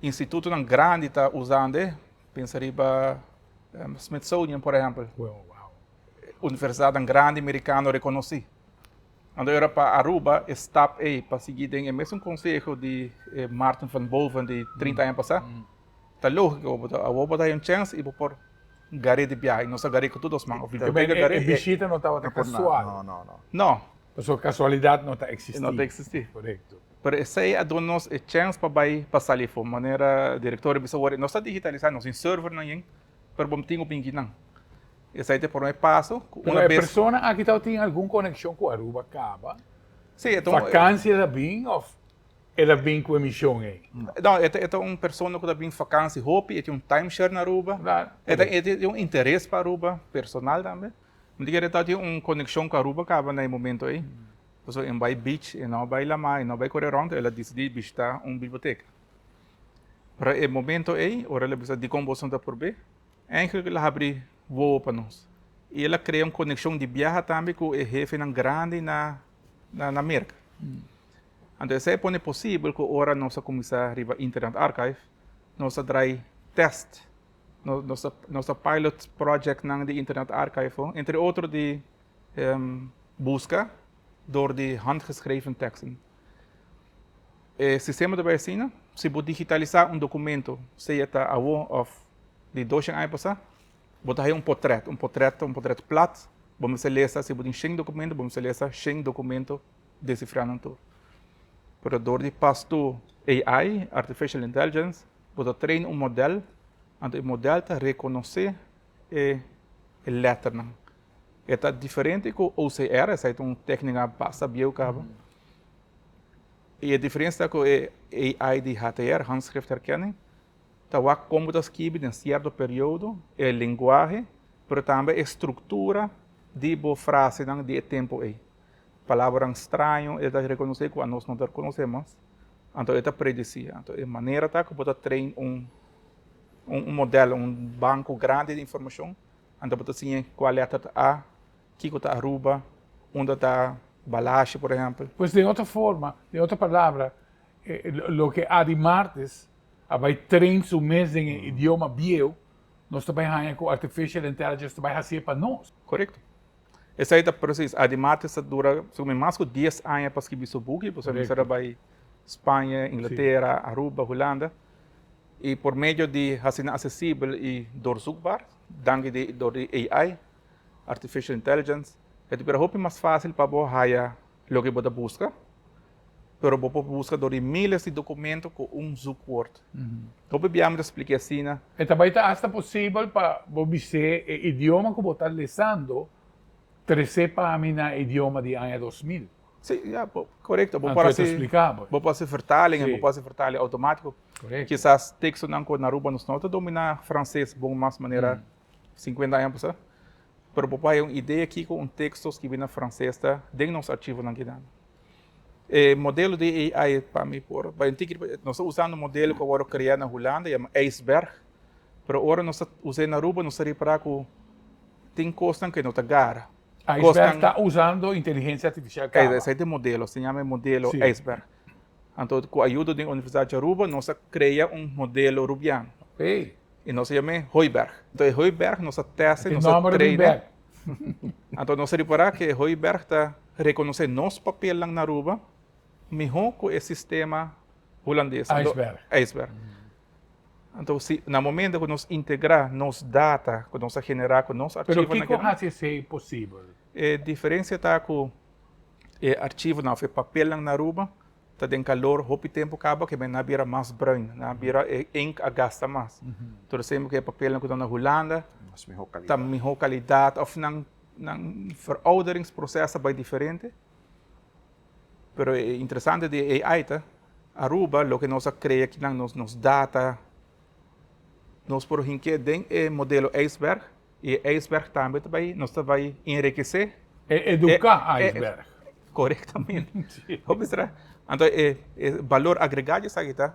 Institutonan grandi ta usando e, pensa riba Smithsonian por ehèmpel. Universidatnan grandi merikano rekonosí. Anto era pa Aruba e stap ei pa sigui den e mesun konseho di Maarten van Boven di 30 aña pasá. Ta lógiko, bo ta awor bo ta haña un chèns i bo por gar'é di biaha i nos a gar'é ku tur dos man. E bishita no tabata kasual. No, no, no. No. Pasobra kasualidat no ta eksistí. No ta eksistí. Korekto. Pero esei a duna nos e chèns pa bai pa sali afó. Manera direktor a bisa awor, nos ta digitalisá, nos tin servernan yen, pero bo tin ku binki nan. Esei ta e promé paso. Ku Pero una e bes. persona aki tabatin algun konekshon ku Aruba kaba? Sí, e ta un. Vakansia el a bin òf el a bin ku e mishon ei? No, e ta e ta un persona ku ta bin vakansi hopi, e tin un timeshare na Aruba. Claro. E ta e tin un interes pa Aruba, personal tambe. Mi ta kere e tabatin un konekshon ku Aruba kaba na e momento ei. Pasobra e no bai beach, e no bai lamá, e no bai kore rònt, el a disidí bishitá un biblioteka. Pero e momento ei, ora el a bisa dikon boso no ta prob'é, Eigenlijk el a habri wowo pa nos. I el a krea un konekshon di biaha tambe ku e hefenan grandi na na Merka. Anto esei a pone posibel ku ora nos a kuminsá riba Internet Archive, nos a drai tèst, nos a nos a pilot projectnan di Internet Archive, entre otro di buska dor di handgeschreven teksten. E sistema ta bai asina, si bo digitalisá un dokumento, sea ta awo òf di doshen aña pasá, bo ta haña un potrèt. Un potrèt ta un potrèt plat, bo mester lesa, si bo tin shen dokumento, bo mester lesa shen dokumento, desifrá nan tur. Pero dor di pas tur AI, Artificial Intelligence, bo ta train un modèl, anto e modèl ta rekonosé e lèternan. E ta diferente ku OCR, esei ta un téknika basta bieu kaba. I e diferensia ta ku e AI di HTR, handschriftherkenning, ta wak kon bo ta skibi den sierto periodo, e lenguahe, pero tambe e struktura di bo frasenan di e tempu ei. Palabranan straño e ta rekonosé ku anos no ta rekonosé mas, anto e ta predisí. Anto e manera ta ku bo ta train un un modèl, un banko grandi di informashon, anto bo ta siña kua lèter ta A, Kiko ta Aruba? Unda ta Balashi, por ehempel? Pues den otro forma, den otro palabra, loke Adi Martes a bai train su mes den e idioma bieu, nos ta bai haña ku artificial intelligence ta bai hasié pa nos. Korekto. Esei ta presis. Adi Martes a dura segun mi mas ku dies aña pa skibi su buki, pasobra mester a bai Spaña, Inglatera, Aruba, Hulanda. I por medio di hasi nan asesibel i doorzoekbaar, danki di dor di AI, Artificial Intelligence, e ta bira hopi mas fácil pa bo haya loke bo ta buska, pero bo por buska dor di miles di documento ku un zoekwoord. Hopi bia mi ta splika asina. E ta bai ta asta posibel pa bo bis'é e idioma ku bo ta lesando tres'é pa mi na e idioma di aña 2000. Sí, ya, korekto. Bo por hasi, bo por hasi vertaling en bo por hasi vertaling outomátiko. Kisas tekstonan ku na Aruba nos no ta dominá franses bon mas manera 50 aña pasá, pero bo por haya un idea kiko un teksto skibí na franses ta den nos archivonan kinan. E modelo di AI pa mi por bai un tiki, nos ta usando un modelo ku a wòrdu kreá na Hulanda, yama IJsberg, pero ora nos ta us'é na Aruba nos ta ripará ku tin kosnan ku e no ta gara. IJsberg ta usando inteligensia artifisial kaba. Esei ta e modelo, se yama e modelo IJsberg. Anto ku ayudo di Universidat di Aruba nos a krea un modelo rubiano. I nos a yam'é Hooiberg. Anto e Hooiberg nos a tèst e, nos a train. Anto nos a ripará ku e Hooiberg ta rekonosé nos papelnan na Aruba mihó ku e sistema hulandes. IJsberg. IJsberg. Anto si na momento ku nos integrá nos data ku nos a generá ku nos archivonan. Pero kiko hasi esei posibel? E diferensia ta ku e archivonan òf e papelnan na Aruba ta den kalor hopi tempu kaba ke men a bira mas bruin, nan a bira e ink a gasta mas. Tur esei ku e papelnan ku ta na Hulanda ta mihó kalidat òf nan nan verouderingsproces ta bai diferente. Pero e interesante di e AI ta Aruba loke nos a krea kinan nos nos data nos por hink'é den e modelo ijsberg i e ijsberg tambe ta bai nos ta bai enrikesé. E eduká ijsberg. Korektamente. Hopi sra. Anto e e balor agregá di esaki ta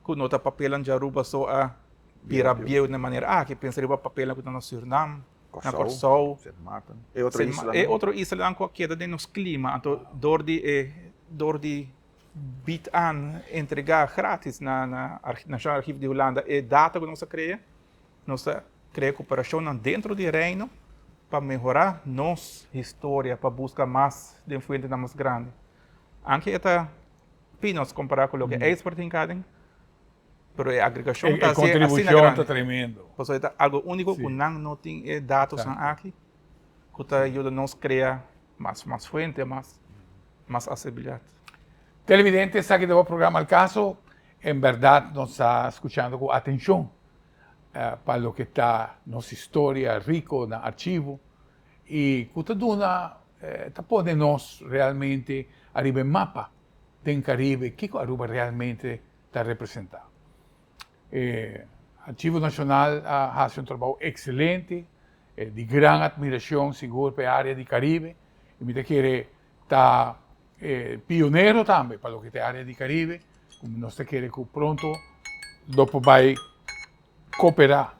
ku no ta papelnan di Aruba so a bira bieu den e manera aki. Pensa riba papelnan ku ta na Surinam, na Kòrsou, Sint Maarten, e otro islanan. E otro islanan ku a keda den nos klima. Anto dor di e dor di biedt aan entregá gratis na na Nationaal Archief di Hulanda e data ku nos a krea, nos ta krea koperashonnan dentro di Reino pa mehorá nos historia, pa buska mas den fuentenan mas grandi. Anke e ta peanuts kompará ku loke IJsberg tin kaden, pero e agregashon ta E asina grandi. kontribushon ta tremendo. Pasobra e ta algu úniko ku nan no tin e datosnan aki ku ta yuda nos krea mas mas fuente, mas mas asebilidat. Televidente, esaki ta bo programa Al Caso. En berdad nos ta scuchando cu atencion pa loke ta nos historia rico na archivo y cu ta duna, ta pone nos realmente ariba e mapa den Caribe kico Aruba realmente ta representa. E Archivo Nacional a haci un trabao excelente, di gran admiracion sigur pa e area di Caribe y mi ta kere ta pionero tambe pa loke ta e area di Caribe, cu nos ta kere cu pronto lo por bay coopera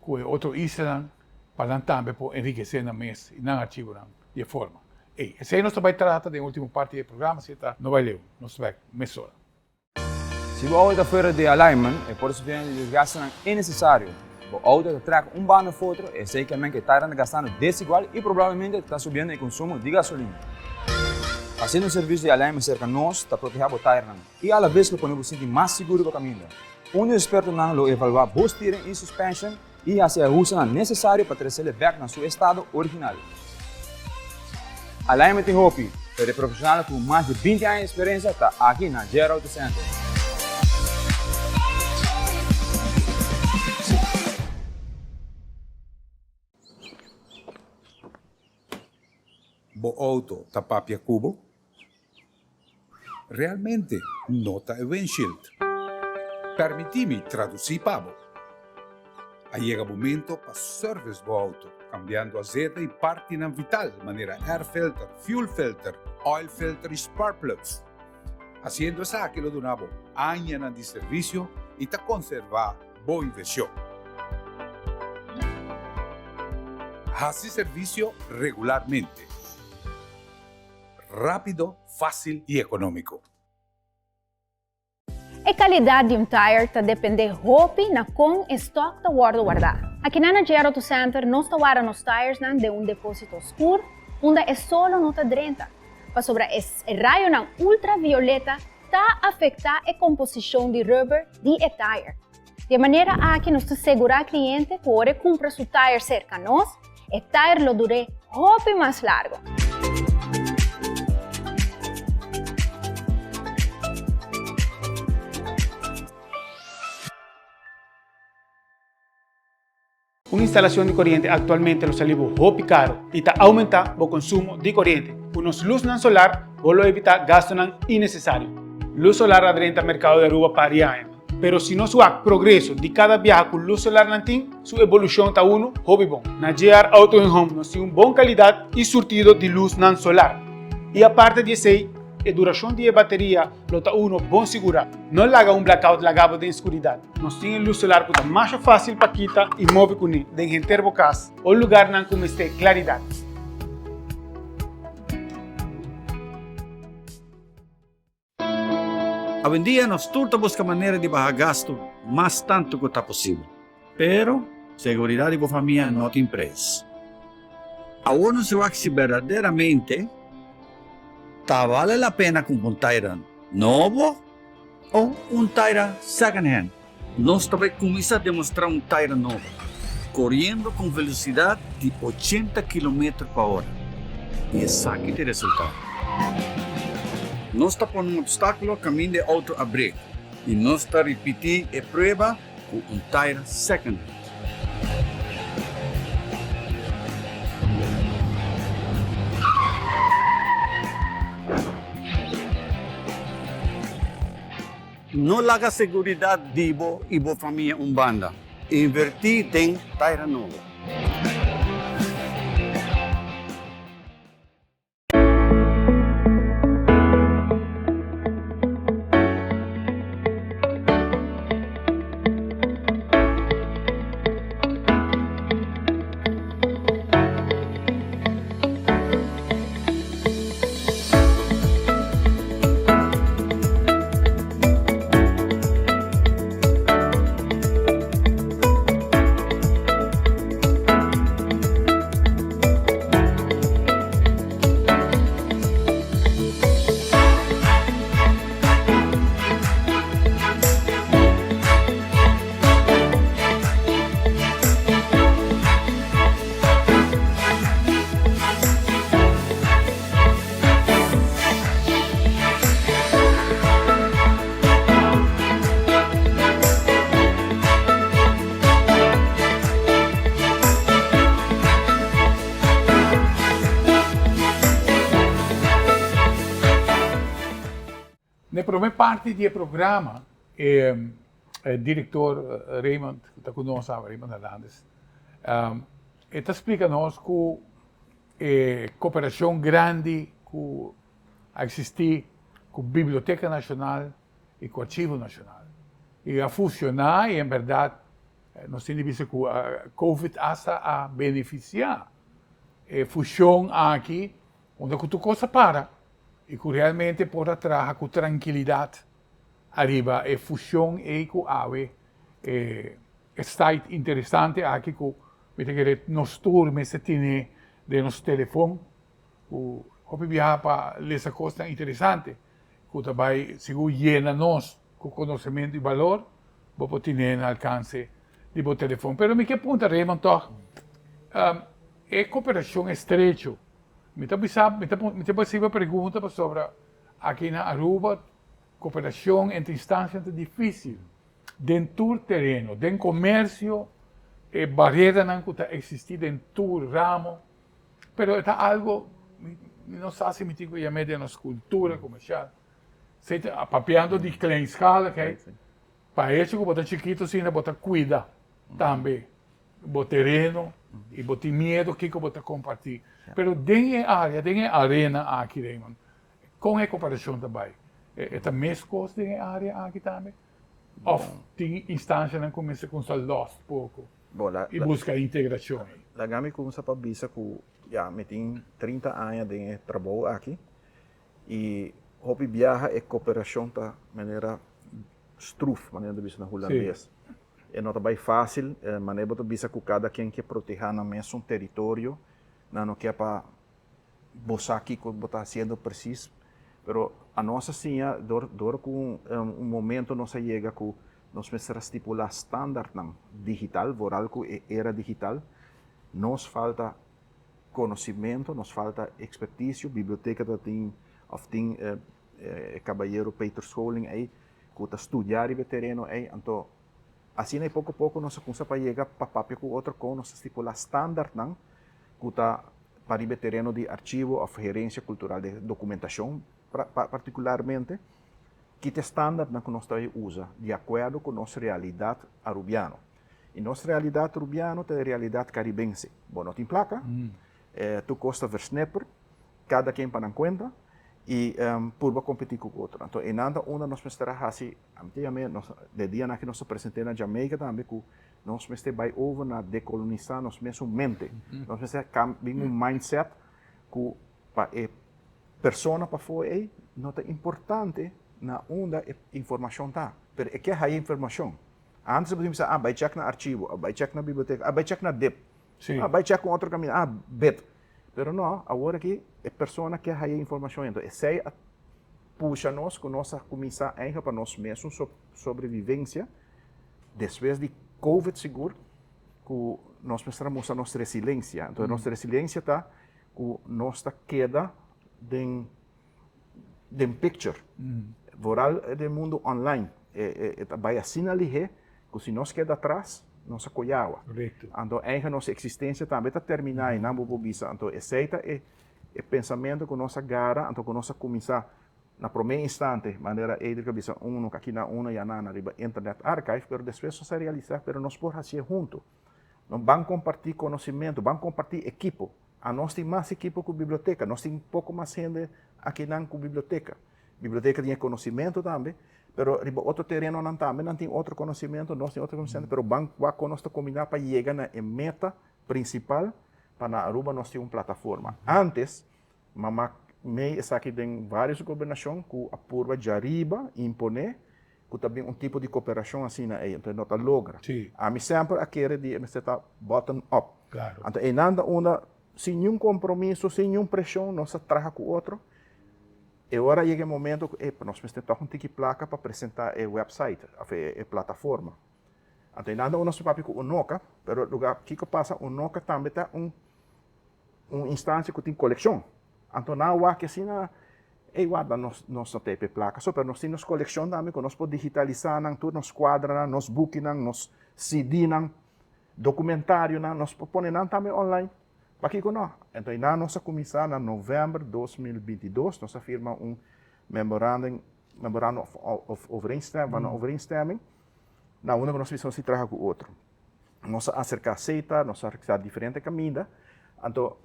cu e otro islanan pa nan tambe por enrikece nan mes y nan archivonan di e forma ey. Esey nos ta bay trata den ultimo parti di e programa, si ta no bay leu, nos ta bay mesora. Si bo auto ta fuera di alignment, e por sufriendo di desgastenan inecesario. Bo auto ta trek un banda of otro, esey ke men ke tairan ta gastando desigual y probablemente ta subiendo e consumo di gasolina. Haciendo un servicio di alignment cerca nos ta proteha bo tairnan y alabes lo pone bo sinti mas sigur riba caminda. Un di expertonan lo evalua bo steering y suspension y haci e ahustenan necesario pa trecele bek na su estado original. Alignment tin hopi, pero e profesionalnan cu mas di 20 aña di experiencia ta aki na JR Auto Center. Bo auto ta papia cu bo? Realmente no ta e windshield. Permití mi tradusí pa bo. A yega momento pa service bo auto, cambiando azeta y partinan vital manera air filter, fuel filter, oil filter y spark plugs. Haciendo esaki lo duna bo añanan di servicio y ta conserva bo inversion. Haci servicio regularmente. Rápido, fácil y económico. E calidad di un tire ta depende hopi na con e stock ta wordo warda. Akinan na JR Auto Center nos ta warda nos tiresnan den un deposito scur unda e solo no ta drenta, pasobra e rayonan ultravioleta ta afecta e composicion di rubber di e tire. Di e manera aki nos ta segura cliente cu ora e cumpra su tire cerca nos, e tire lo dur'é hopi mas largo. Un instalacion di coriente actualmente lo sali bo hopi caro y ta aumenta bo consumo di coriente. Cu nos luznan solar bo lo evita gastonan innecesario. Luz solar a drenta mercado di Aruba pa ri aña. Pero si nos wak progreso di cada biaha cu luz solar nan tin, su evolucion ta uno hopi bon. Na JR Auto and Home nos tin un bon calidad y surtido di luznan solar. Y aparte di esey, e duracion di e bateria lo ta uno bon sigura. No laga un blackout laga bo den scuridad. Nos tin e luz solar cu ta masha facil pa kita y move cune den henter bo cas o lugarnan cu mester claridad. Awendia nos tur ta buska manera di baha gastu mas tantu ku ta posibel. Pero, seguridat di bo famia no tin preis. Awor nos wak si berdaderamente ta bale la pena kumpra un taira nobo o un taira second hand. Nos ta bai kuminsá demostrá un taira nobo, koriendo ku un velosidat di ochenta kilometer pa ora. I esaki ta e resultado. Nos ta pone un opstákulo kaminda e outo a brek i nos ta ripití e prueba ku un taira second hand. No laga seguridat di bo i bo famia un banda. Invertí den taira nobo. Na e prome parti di e programa e director Raymond cu ta cu nos awe, Raymond Hernandez, e ta splica nos cu e cooperacion grandi cu a existi cu Biblioteca Nacional y cu Archivo Nacional y a fusiona y en berdad nos tin di bisa cu Covid hasta a beneficia e fusion aki unda cu tur cos a para y cu realmente por a traha cu trankilidad ariba e fusion ey cu awe e site interesante aki cu mi ta kere nos tur mester tene den nos telefon cu hopi biaha pa lesa cosnan interesante cu ta bay sigur yena nos cu conocemento y balor bo por tene na alcance di bo telefon. Pero mi ke punta Raymond toch e cooperacion estrecho Mi ta bisa, mi ta mi ta basiba pregunta pasobra aki na Aruba cooperacion entre instancianan ta dificil den tur tereno, den comercio e bareranan cu ta existi den tur ramo, pero e ta algo mi no sa si mi tin cu yam'e den nos cultura comercial, si ta papiando di kleinschaligheid, pa hecho cu bo ta chikito asina bo ta cuida tambe. bo tereno y bo tin miedo kico bo ta comparti. Pero den e area, den e arena aki Raymond, con e cooperacion ta bay? E ta mescos den e area aki tambe? Of tin instancianan cu mester cuminsa los poco y busca integracion ey? Laga mi cuminsa pa bisa cu ya mi tin 30 aña den e trabou aki y hopi biaha e cooperacion ta manera stroef, manera ta bisa na Hulandes. E no ta bai fásil, manera bo ta bisa ku kada ken ke protehá nan mesun teritorio, nan no ke pa bo sa kiko bo ta hasiendo presis. Pero anos a siña dor dor ku un momento nos a yega ku nos mester a stipulá standardnan digital, vooral ku e era digital, nos falta konosimentu, nos falta ekspertisio, biblioteka ta tin òf tin e kabayero Peter Scholing ei ku ta studiá riba e tereno ei, anto asina ei poko poko nos a kumsa pa yega pa papia ku otro kon nos ta stipulá standardnan ku ta pa riba e tereno di archivo òf herensia kultural di dokumentashon partikularmente, ki ta e standardnan ku nos ta bai usa di akuerdo ku nos realidat arubiano. I nos realidat arubiano ta e realidat karibense. Bo no tin plaka, tur kos ta versnepper, kada ken pa nan kuenta i purba kompetí ku otro. Anto einan ta unda nos mester a hasi, ami ta yam'é, nos de dianan aki nos a present'é na Jamaica tambe ku nos mester bai over na dekolonisá nos mesun mente. Nos mester bin un mindset ku pa e persona pafó ei no ta importante. na unda e informashon ta, pero e ke haya informashon. Antes bo tin bisa, ah, bai check na archivo, ah, bai check na biblioteka, ah, bai check na dip, ah, bai check un otro kaminda, ah, bit. Pero no, awor aki e persona ke haya informashon, enton esei a pusha nos ku nos a kuminsá eigenlijk pa nos mesun sobrevivencia despues di covid sigur ku nos mester a mustra nos resilencia. Enton nos resilencia ta ku nos ta keda den den picture. Vooral den mundo online. E ta bai asina lihé ku si nos keda atras, nos a koy awa. Anto eigen nos eksistensia tambe ta terminá einan bo por bisa. Anto esei ta e e pensamentu ku nos a gara, anto ku nos a kuminsá na promé instante, manera Edric a bisa unu aki na unu ya na riba Internet Archive, pero despues nos a realisá pero nos por hasié huntu. Nos ban kompartí konosimentu, ban kompartí ekipo. Anos tin mas ekipo ku biblioteka, nos tin poko mas hende akinan ku biblioteka. Biblioteka tin e konosimentu tambe, pero riba otro terenonan tambe nan tin otro konosimentu, nos tin otro konosimentu, pero ban wak kon nos ta kombiná pa yega na e meta prinsipal pa na Aruba nos tin un plataforma. Antes, mama mei esaki den vários gobernashon ku a purba djariba imponé ku ta bin un tipo di koperashon asina ei, entonces no ta logra. Ami semper a kere di e mester ta bottom up. Anto einan ta unda sin niun kompromiso, sin niun preshon nos a traha ku otro. E ora a yega e momento ku e nos mester tòg un tiki plaka pa presentá e website òf e plataforma. Anto einan ta unda nos ta papia ku Unoca, pero lugar kiko pasa Unoca tambe ta un un instansia ku tin kolekshon. Anto nan a wak asina, ey warda nos nos no ta e plaka so, pero nos tin nos kolekshon tambe ku nos por digitalisá nan tur nos kuadranan, nos bukinan, nos CD-nan, dokumentarionan, nos por pone nan tambe online. Pakiko no? Anto einan nos a kuminsá na novèmber 2022, nos a firma un memorandum memorandum of of overeenstemming, van overeenstemming, na unda ku nos bisa nos tin traha ku otro. Nos a aserká Setar, nos a aserká diferente kaminda. Anto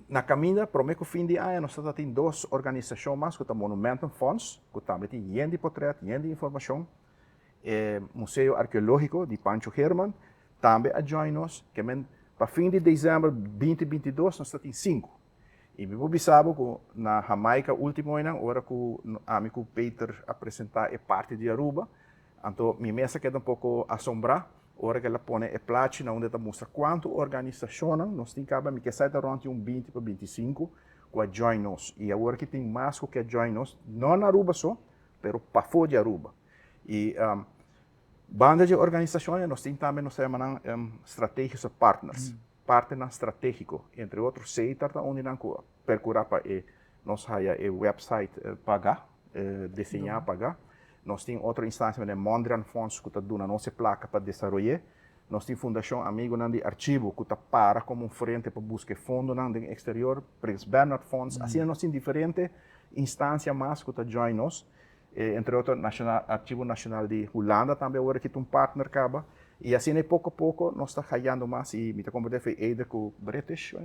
na kaminda promé ku fin di aña nos ta tin dos organisashon mas ku ta Monumentenfonds, ku tambe tin yen di potrèt, yen di informashon. E Museo Arkeológiko di Pancho Herman tambe a join nos. Ke men pa fin di desèmber binti 22 nos ta tin sinku. I mi por bisa bo ku na Jamaica último einan ora ku ami ku Peter a presentá e parti di Aruba, Anto mi mes a keda un poko asombrá ora ku el a pone e plachi na unda e ta mustra kuantu organisashonnan nos tin kaba. Mi ke sa e ta rònt di un 20 pa 25 ku a join nos. I awor ki tin mas ku ke a join nos, no na Aruba so, pero pafó di Aruba. I banda di e organisashonnan nos tin tambe nos ta yama nan strategische partners, partnernan stratégiko. Entre otro Setar ta un di nan ku a perkurá pa e nos haya e website pagá, diseñá pagá. Nos tin otro instancia manera Mondriaan Fonds cu ta duna nos e placa pa desaroy'é. Nos tin Fundacion Amigonan di Archivo cu ta para como un frente pa busca e fondonan den exterior, Prins Bernhard Fonds. Asina nos tin diferente instancia mas cu ta join nos. Entre otro Nacional, Archivo Nacional di Hulanda tambe awor aki ta un partner caba. Y asina e poco a poco nos ta hayando mas y mi ta comprende fe eider cu British,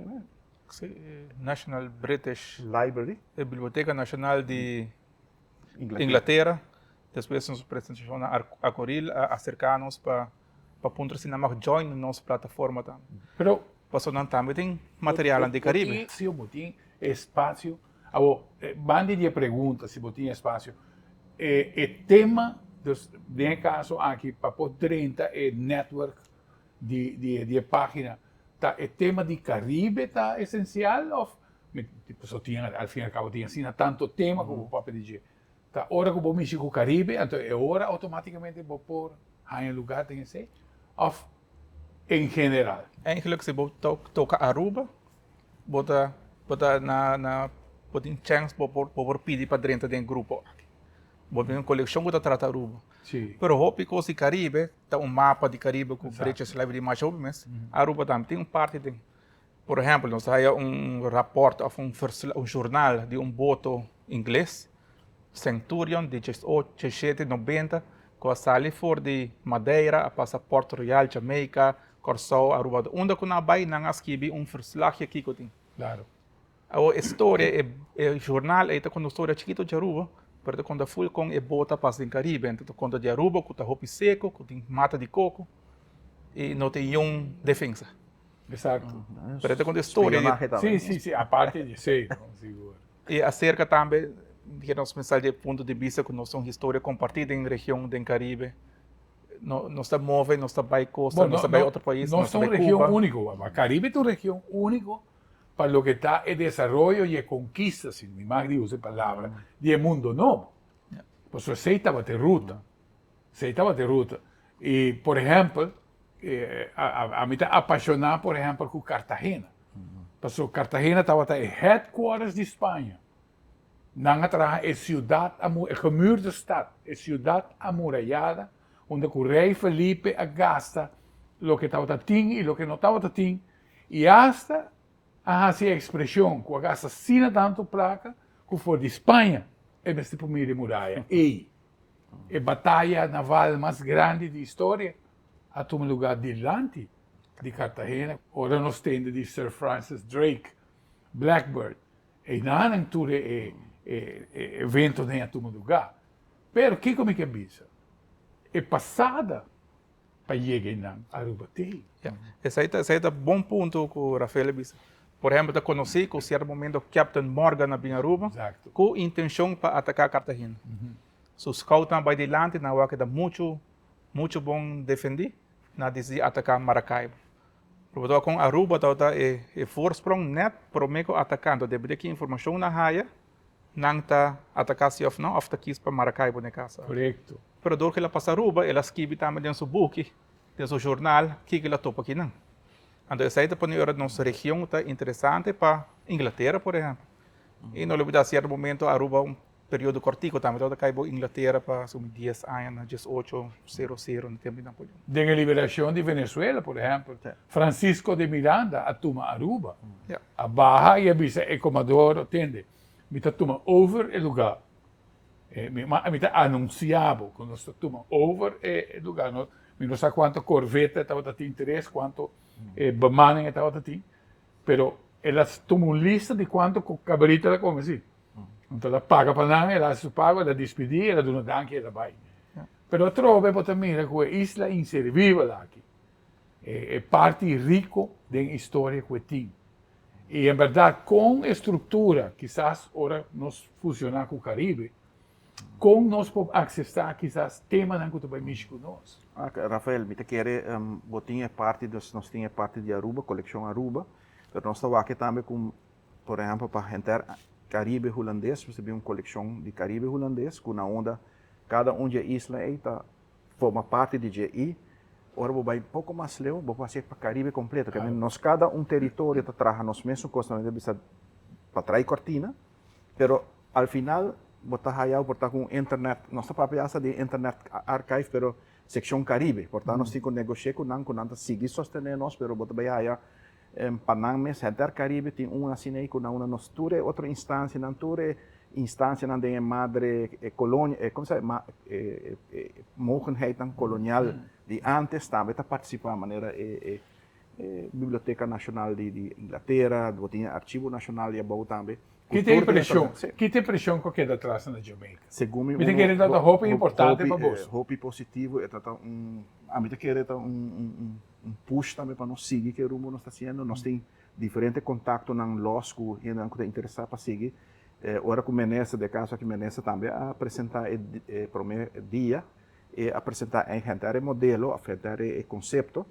Sí, National British Library. E Biblioteca Nacional di Inglatera. Despues nos presentacion na Acoril a acerca nos pa pa puntra si nan mag join nos plataforma tambe. Pero pasobra nan tambe tin materialnan di Caribe. Si bo tin espacio, abo banda di e pregunta si bo tin espacio, e e tema, dus den e caso aki pa por drenta e network di di di e pagina, ta e tema di Caribe ta esencial of Pasobra tin, al fin y al cabo tin asina tanto tema cu bo papia di dje. Ta ora cu bo mishi cu Caribe, anto e ora automaticamente bo por haña lugar den esey? Of en general? Eigenlijk si bo toca Aruba, bo ta bo ta na na bo tin chance bo por bo por pidi pa drenta den e grupo aki. Bo tin un coleccion cu ta trata Aruba. Pero hopi cos di Caribe ta un mapa di Caribe cu British Library masha hopi mes. Aruba tambe tin un parti den. Por ehempel, nos ta haya un raport of un un journal di un boto ingles, Centurion di 1790, ku a sali for di Madeira, a pasa Port Royal, Jamaica, Kòrsou, Aruba. Unda ku nan a bai, nan a skibi un verslagje kiko tin. Claro. Awor e storia, e e journal ei ta konta un storia chikito di Aruba, pero ta konta ful kon e boto a pasa den Karibe. Anto ta konta di Aruba ku ta hopi seko, ku tin mata di koko i no tin niun defensa. Exacto. Pero ta konta e storia di. Si, si, si, aparte di esei, no, sigur. I aserka tambe. nos mester di e punto di bista ku nos ta un historia kompartí den region den Karibe. No, nos ta move, nos ta bai kosta, nos ta bai otro pais, nos ta un region úniko. Karibe ta un region úniko pa loke ta e desaroyo i e konkista, si mi mag di usa e palabra, di e mundo nobo. Pasobra esei tabata e ruta. Esei tabata e ruta. I, por ehèmpel, ami ta apashoná, por ehèmpel, ku Cartagena. Pasobra Cartagena tabata e headquarters di Spaña. Nan a traha e siudat e gemuurde stad, e siudat amurayada, unda ku Rei Felipe a gasta loke tabata tin i loke no tabata tin, i asta a hasi e ekspreshon ku a gasta asina tantu plaka ku for di Spaña e mester por mira e muraya ei. E bataya naval mas grandi di historia a tuma lugá dilanti di Cartagena ora nos tende di Sir Francis Drake, Blackbird, Einan tur e eventonan a tuma lugá. Pero kiko mi ke bisa? E pasada pa yega einan Aruba tin. Ya, esei ta esei ta bon punto ku Rafael a bisa. Por ehempel ta konosí ku sierto momento Captain Morgan a bin Aruba ku intenshon pa ataká Cartagena. Su scoutnan a bai dilanti, nan a wak e ta muchu muchu bon defendí, nan a disidí ataká Maracaibo. Proba kon Aruba tabata e e voorsprong net prome ku ataká. Anto debí di ki informashon nan haya, nan ta ataká si òf no, òf ta kis pa Maracaibo na e kasa. Korekto. Pero dor ku el a pasa Aruba, el a skibi tambe den su buki, den su jornal, kiko el a topa akinan. Anto esei ta pone ora nos region ta interesante pa Inglatera, por ehèmpel. I no lubidá sierto momento Aruba un Periodo kortiku tambe tabata kai bo Inglatera pa asumi dies aña na diesocho sero sero na tempu di Napoleon. Den e liberashon di Venezuela, por ehèmpel, Francisco de Miranda a tuma Aruba, a baha i a bisa e komador, Tende, mi ta tuma over e lugá. Mi ta anunsiá bo ku nos ta tuma over e lugá. Mi no sa kuantu korveta e tabata tin interes, kuantu bemanning e tabata tin, pero el a tuma un lista di kuantu kabrita el a kome, si. Anto el a paga pa nan, el a hasi su pago, el a dispidí, el a duna danki, el a bai. Pero atrobe bo ta mira ku e isla inservibel aki, e parti riko den historia ku e tin. I en bèrdat kon e struktura, kisas ora nos fusioná ku Karibe, kon nos por aksesá kisas temanan ku ta bai mishi ku nos. Rafael, mi ta kere bo tin e parti, nos tin e parti di Aruba, Kolekshon Aruba, pero nos ta wak tambe ku Por ehempel pa henter Caribe Hulandes mester bin un coleccion di Caribe Hulandes cu na unda cada un dje isla ey ta forma parti di dje y ora bo bay poco mas leu bo por haci pa Caribe completo. Kende nos cada un territorio ta traha nos mesun cos nan ta bisa pa trai cortina pero al final bo ta haya por ta cu un internet nos ta papia hasta di internet archive pero seccion Caribe por ta nos tin cu negocia cu nan cu nan ta sigui sostene nos pero bo ta bay haya Pa nan mes henter Caribe tin un asina ei ku na unda nos tur e otro instansianan, tur e instansianan den e madre e kolonia, e komo sa e e mogenheidnan kolonial di antes tambe ta partisipá manera e e Biblioteka Nashonal di di Inglatera, bo tin e Archivo Nashonal di abou tambe. Ki ta e impreshon, ki ta e impreshon ku a keda atras na Jamaica? Segun mi Mi ta kere ta ta hopi importante pa boso. Hopi positivo, e ta ta un, ami ta kere ta un un Un push tambe pa nos sigui ke rumbo nos ta hasiendo. Nos tin diferente kontaktonan los ku hendenan ku ta interesá pa sigui. Ora ku minister, den e kaso aki minister tambe a presentá e promé dia, e a presentá henter e modelo òf henter e konsepto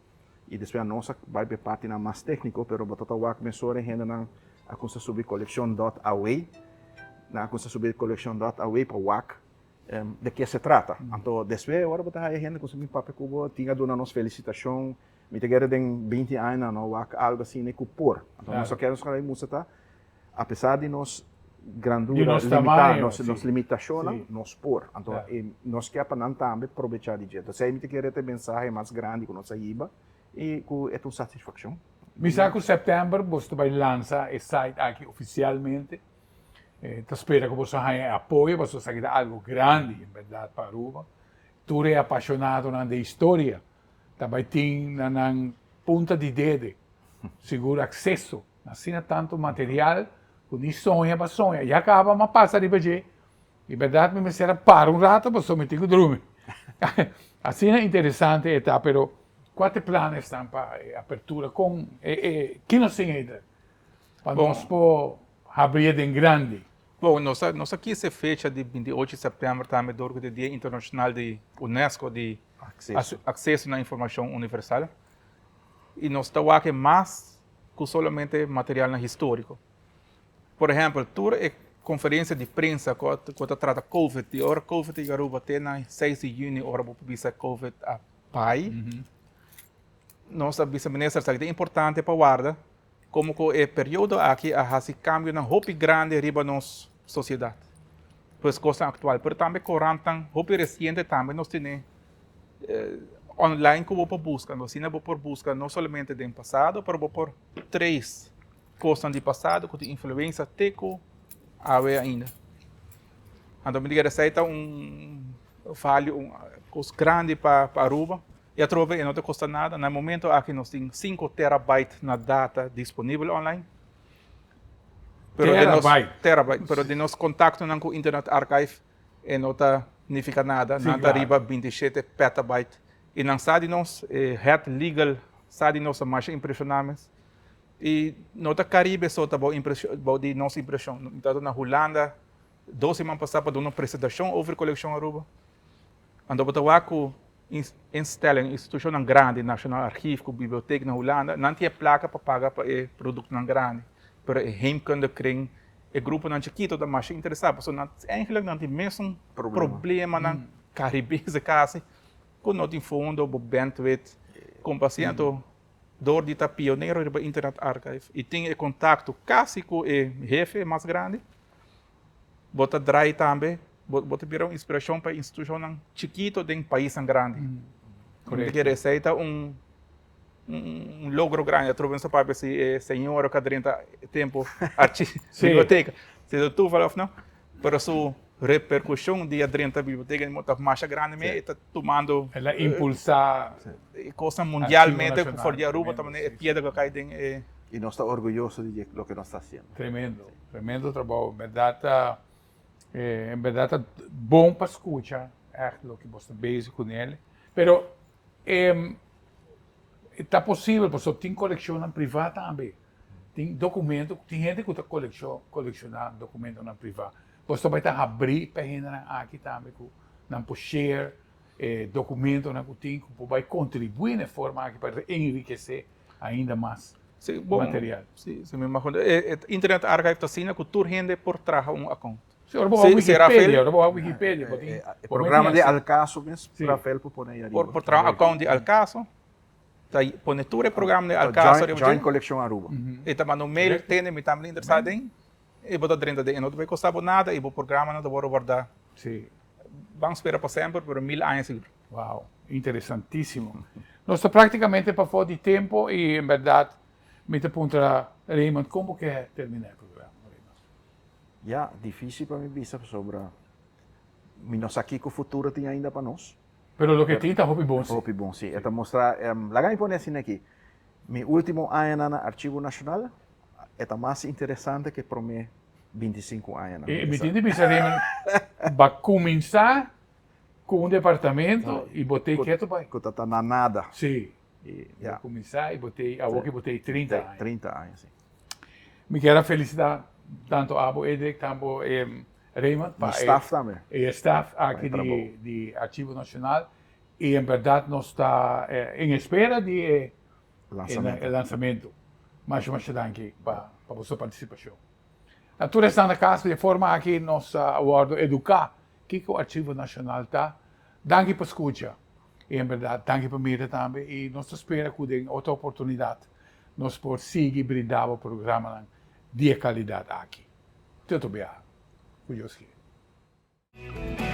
i despues anos a bai pa e partinan mas tékniko, pero bo ta ta wak mesora e hendenan a kuminsá subi kolekshon dòt awe, nan a kuminsá subi kolekshon dòt awe pa wak De ke se trata. Anto despues ora bo ta haya hende ku sa bin papia ku bo, tin a duna nos felisitashon. Mi ta kere den binti aña no wak algu asina ku por. Anto nos a kere nos kere mustra ta apesar di nos grandura limitá, nos limitashonnan, nos por. Anto nos ke pa nan tambe probecha di dje. Entonces ei mi ta kere ta e mensahe mas grandi ku nos a hiba i ku e ta un satisfakshon. Mi sa ku sèptèmber boso ta bai lansa e site aki ofisialmente. Ta spera ku boso haña e apoyo pasobra esaki ta algu grandi en bèrdat pa Aruba. Tur e apashonadonan di historia ta bai tin na nan punta di dede sigur akseso na asina tantu material ku ni soña pa soña. Ya kaba mi a pasa riba dje i bèrdat mi mester a para un rato pasobra mi tin ku drumi. Asina interesante e ta pero kua ta e planesnan pa e apertura kon e kino sin ei pa nos por Habrié den grandi. Bon, nos a nos a kis e fecha di 28 di sèptèmber tambe dor ku ta e Dia Internashonal di UNESCO di Akseso. Akseso na Informashon Universal. I nos ta wak e mas ku solamente materialnan históriko. Por ehèmpel, tur e konferensia di prensa ku a ku ta trata Covid, di ora Covid a yega Aruba te na seis di yüni ora bo por bisa Covid a bai, nos a bisa minister esaki ta importante pa warda komo ku e periodo aki a hasi kambionan hopi grandi riba nos sosiedat. Pues kosnan aktual, pero tambe korantnan hopi resiente tambe nos tene online ku bo por buska. Asina bo por buska no solamente den pasado, pero bo por trace kosnan di pasado ku tin influensia te ku awe ainda. Anto mi ta kere esei ta un value, un kos grandi pa Aruba. I atrobe e no ta kosta nada. Na e momento aki nos tin sinku terabyte na data disponibel online. Pero den nos, Terabyte? Terabyte. Pero den nos kontaktonan ku Internet Archive e no ta nifiká nada. Sí, Nan ta klaru. riba 27 petabyte. I nan sa di nos, e head legal sa di nos ta masha impreshoná mes. I no ta Karibe so ta bou impreshon, bou di nos impreshon. Mi tabata na Hulanda dos siman pasá pa duna un presentashon over Kolekshon Aruba. Anto bo ta wak ku instelling, institushonnan grandi, Nationaal Archief ku bibliotek na Hulanda, nan tin e plaka pa paga pa e produktonan grandi. Pero e heemkundekring, e gruponan chikito ta masha interesá pasobra nan eigenlijk nan tin mesun problemanan Karibese kasi ku no tin fondo, bo bandwidth, kompasí. Anto dor di ta pionero riba Internet Archive i tin e kontakto kasi ku e hefe mas grandi, Bo ta drai tambe, bo bo ta bira un inspirashon pa institushonnan chikito den paisnan grandi. Mi ta kere esei ta un un logro grandi. Atrobe nos ta papia si e señora ku a drenta e tempu archi biblioteka, si ta toeval òf no, pero su reperkushon di a drenta biblioteka ta masha grandi mes, e ta tumando El a impulsá kosnan mundialmente for di Aruba ta manera e piedra ku a kai den e. I nos ta orguyoso di loke nos ta hasiendo. Tremendo, tremendo trabou. En berdad ta, en berdad ta bon pa scucha echt loke bos ta bezig cu nel. Pero ta posibel pasobra tin coleccionnan priva tambe. Tin documento, tin hende cu ta colecciona documentonan priva. Bos ta bay ta habri pa e hendenan aki tambe cu nan por share e documentonan cu tin cu por bay contribui na e forma aki pa enrikece ainda mas Sí, bon, material. Sí, sí, mi imagino. E, e Internet Archive ta asina ku tur hende por traha un account. Sí, ora bo wak Sí, sí, Rafael. Wikipedia, ora bo wak Wikipedia, bo tin, E bo meti programa di así. Alcaso mes, Sí. Rafael por pone ahí Por, ariba. por traha un account di Alcaso. Ta pone tur e programa di Ta Alcaso join, riba join dje. Coleccion Aruba. E ta manda un mail, tene mi tambe interesá den. E bo ta drenta den, e no ta bay kosta bo nada i bo programanan ta wòrdu wardá. Sí. Ban spera pa semper, pero mil aña sigur. Wow, interesantísimo. Nos ta práktikamente pafó di tempo i en bèrdat mi ta puntra Raymond kon bo ke terminá e programa, Raymond? Ya, difísil pa mi bisa pasobra mi no sa kiko futuro tin ainda pa nos. Pero loke tin ta hopi bon si. Hopi bon si. E ta mustra, laga mi pone asina aki, mi último añanan na Archivo Nashonal e ta mas interesante ke promé 25 añanan. I mi tin di bisa Raymond, ba kuminsá Ku un departamento i bo tei ketu bai. Ku ta ta na nada. Sí. I ya. Bo kuminsá i bo tei, awor ki bo tei 30 aña. 30 aña, sí. Mi kier a felisitá tantu abo Edric, tantu Raymond pa Mi staf tambe. E staf aki di di Archivo Nacional i en bèrdat nos ta en espera di e Lansamento. e lansamento. Masha masha danki pa pa boso partisipashon. Na tur esnan na kas di e forma aki nos a wòrdu eduká Kiko Archivo Nashonal ta? Danki pa skucha i en bèrdat danki pa mira tambe i nos ta spera ku den otro oportunidat nos por sigui brinda bo programanan di e kalidat aki. Te otro biaha, ku Dios kier.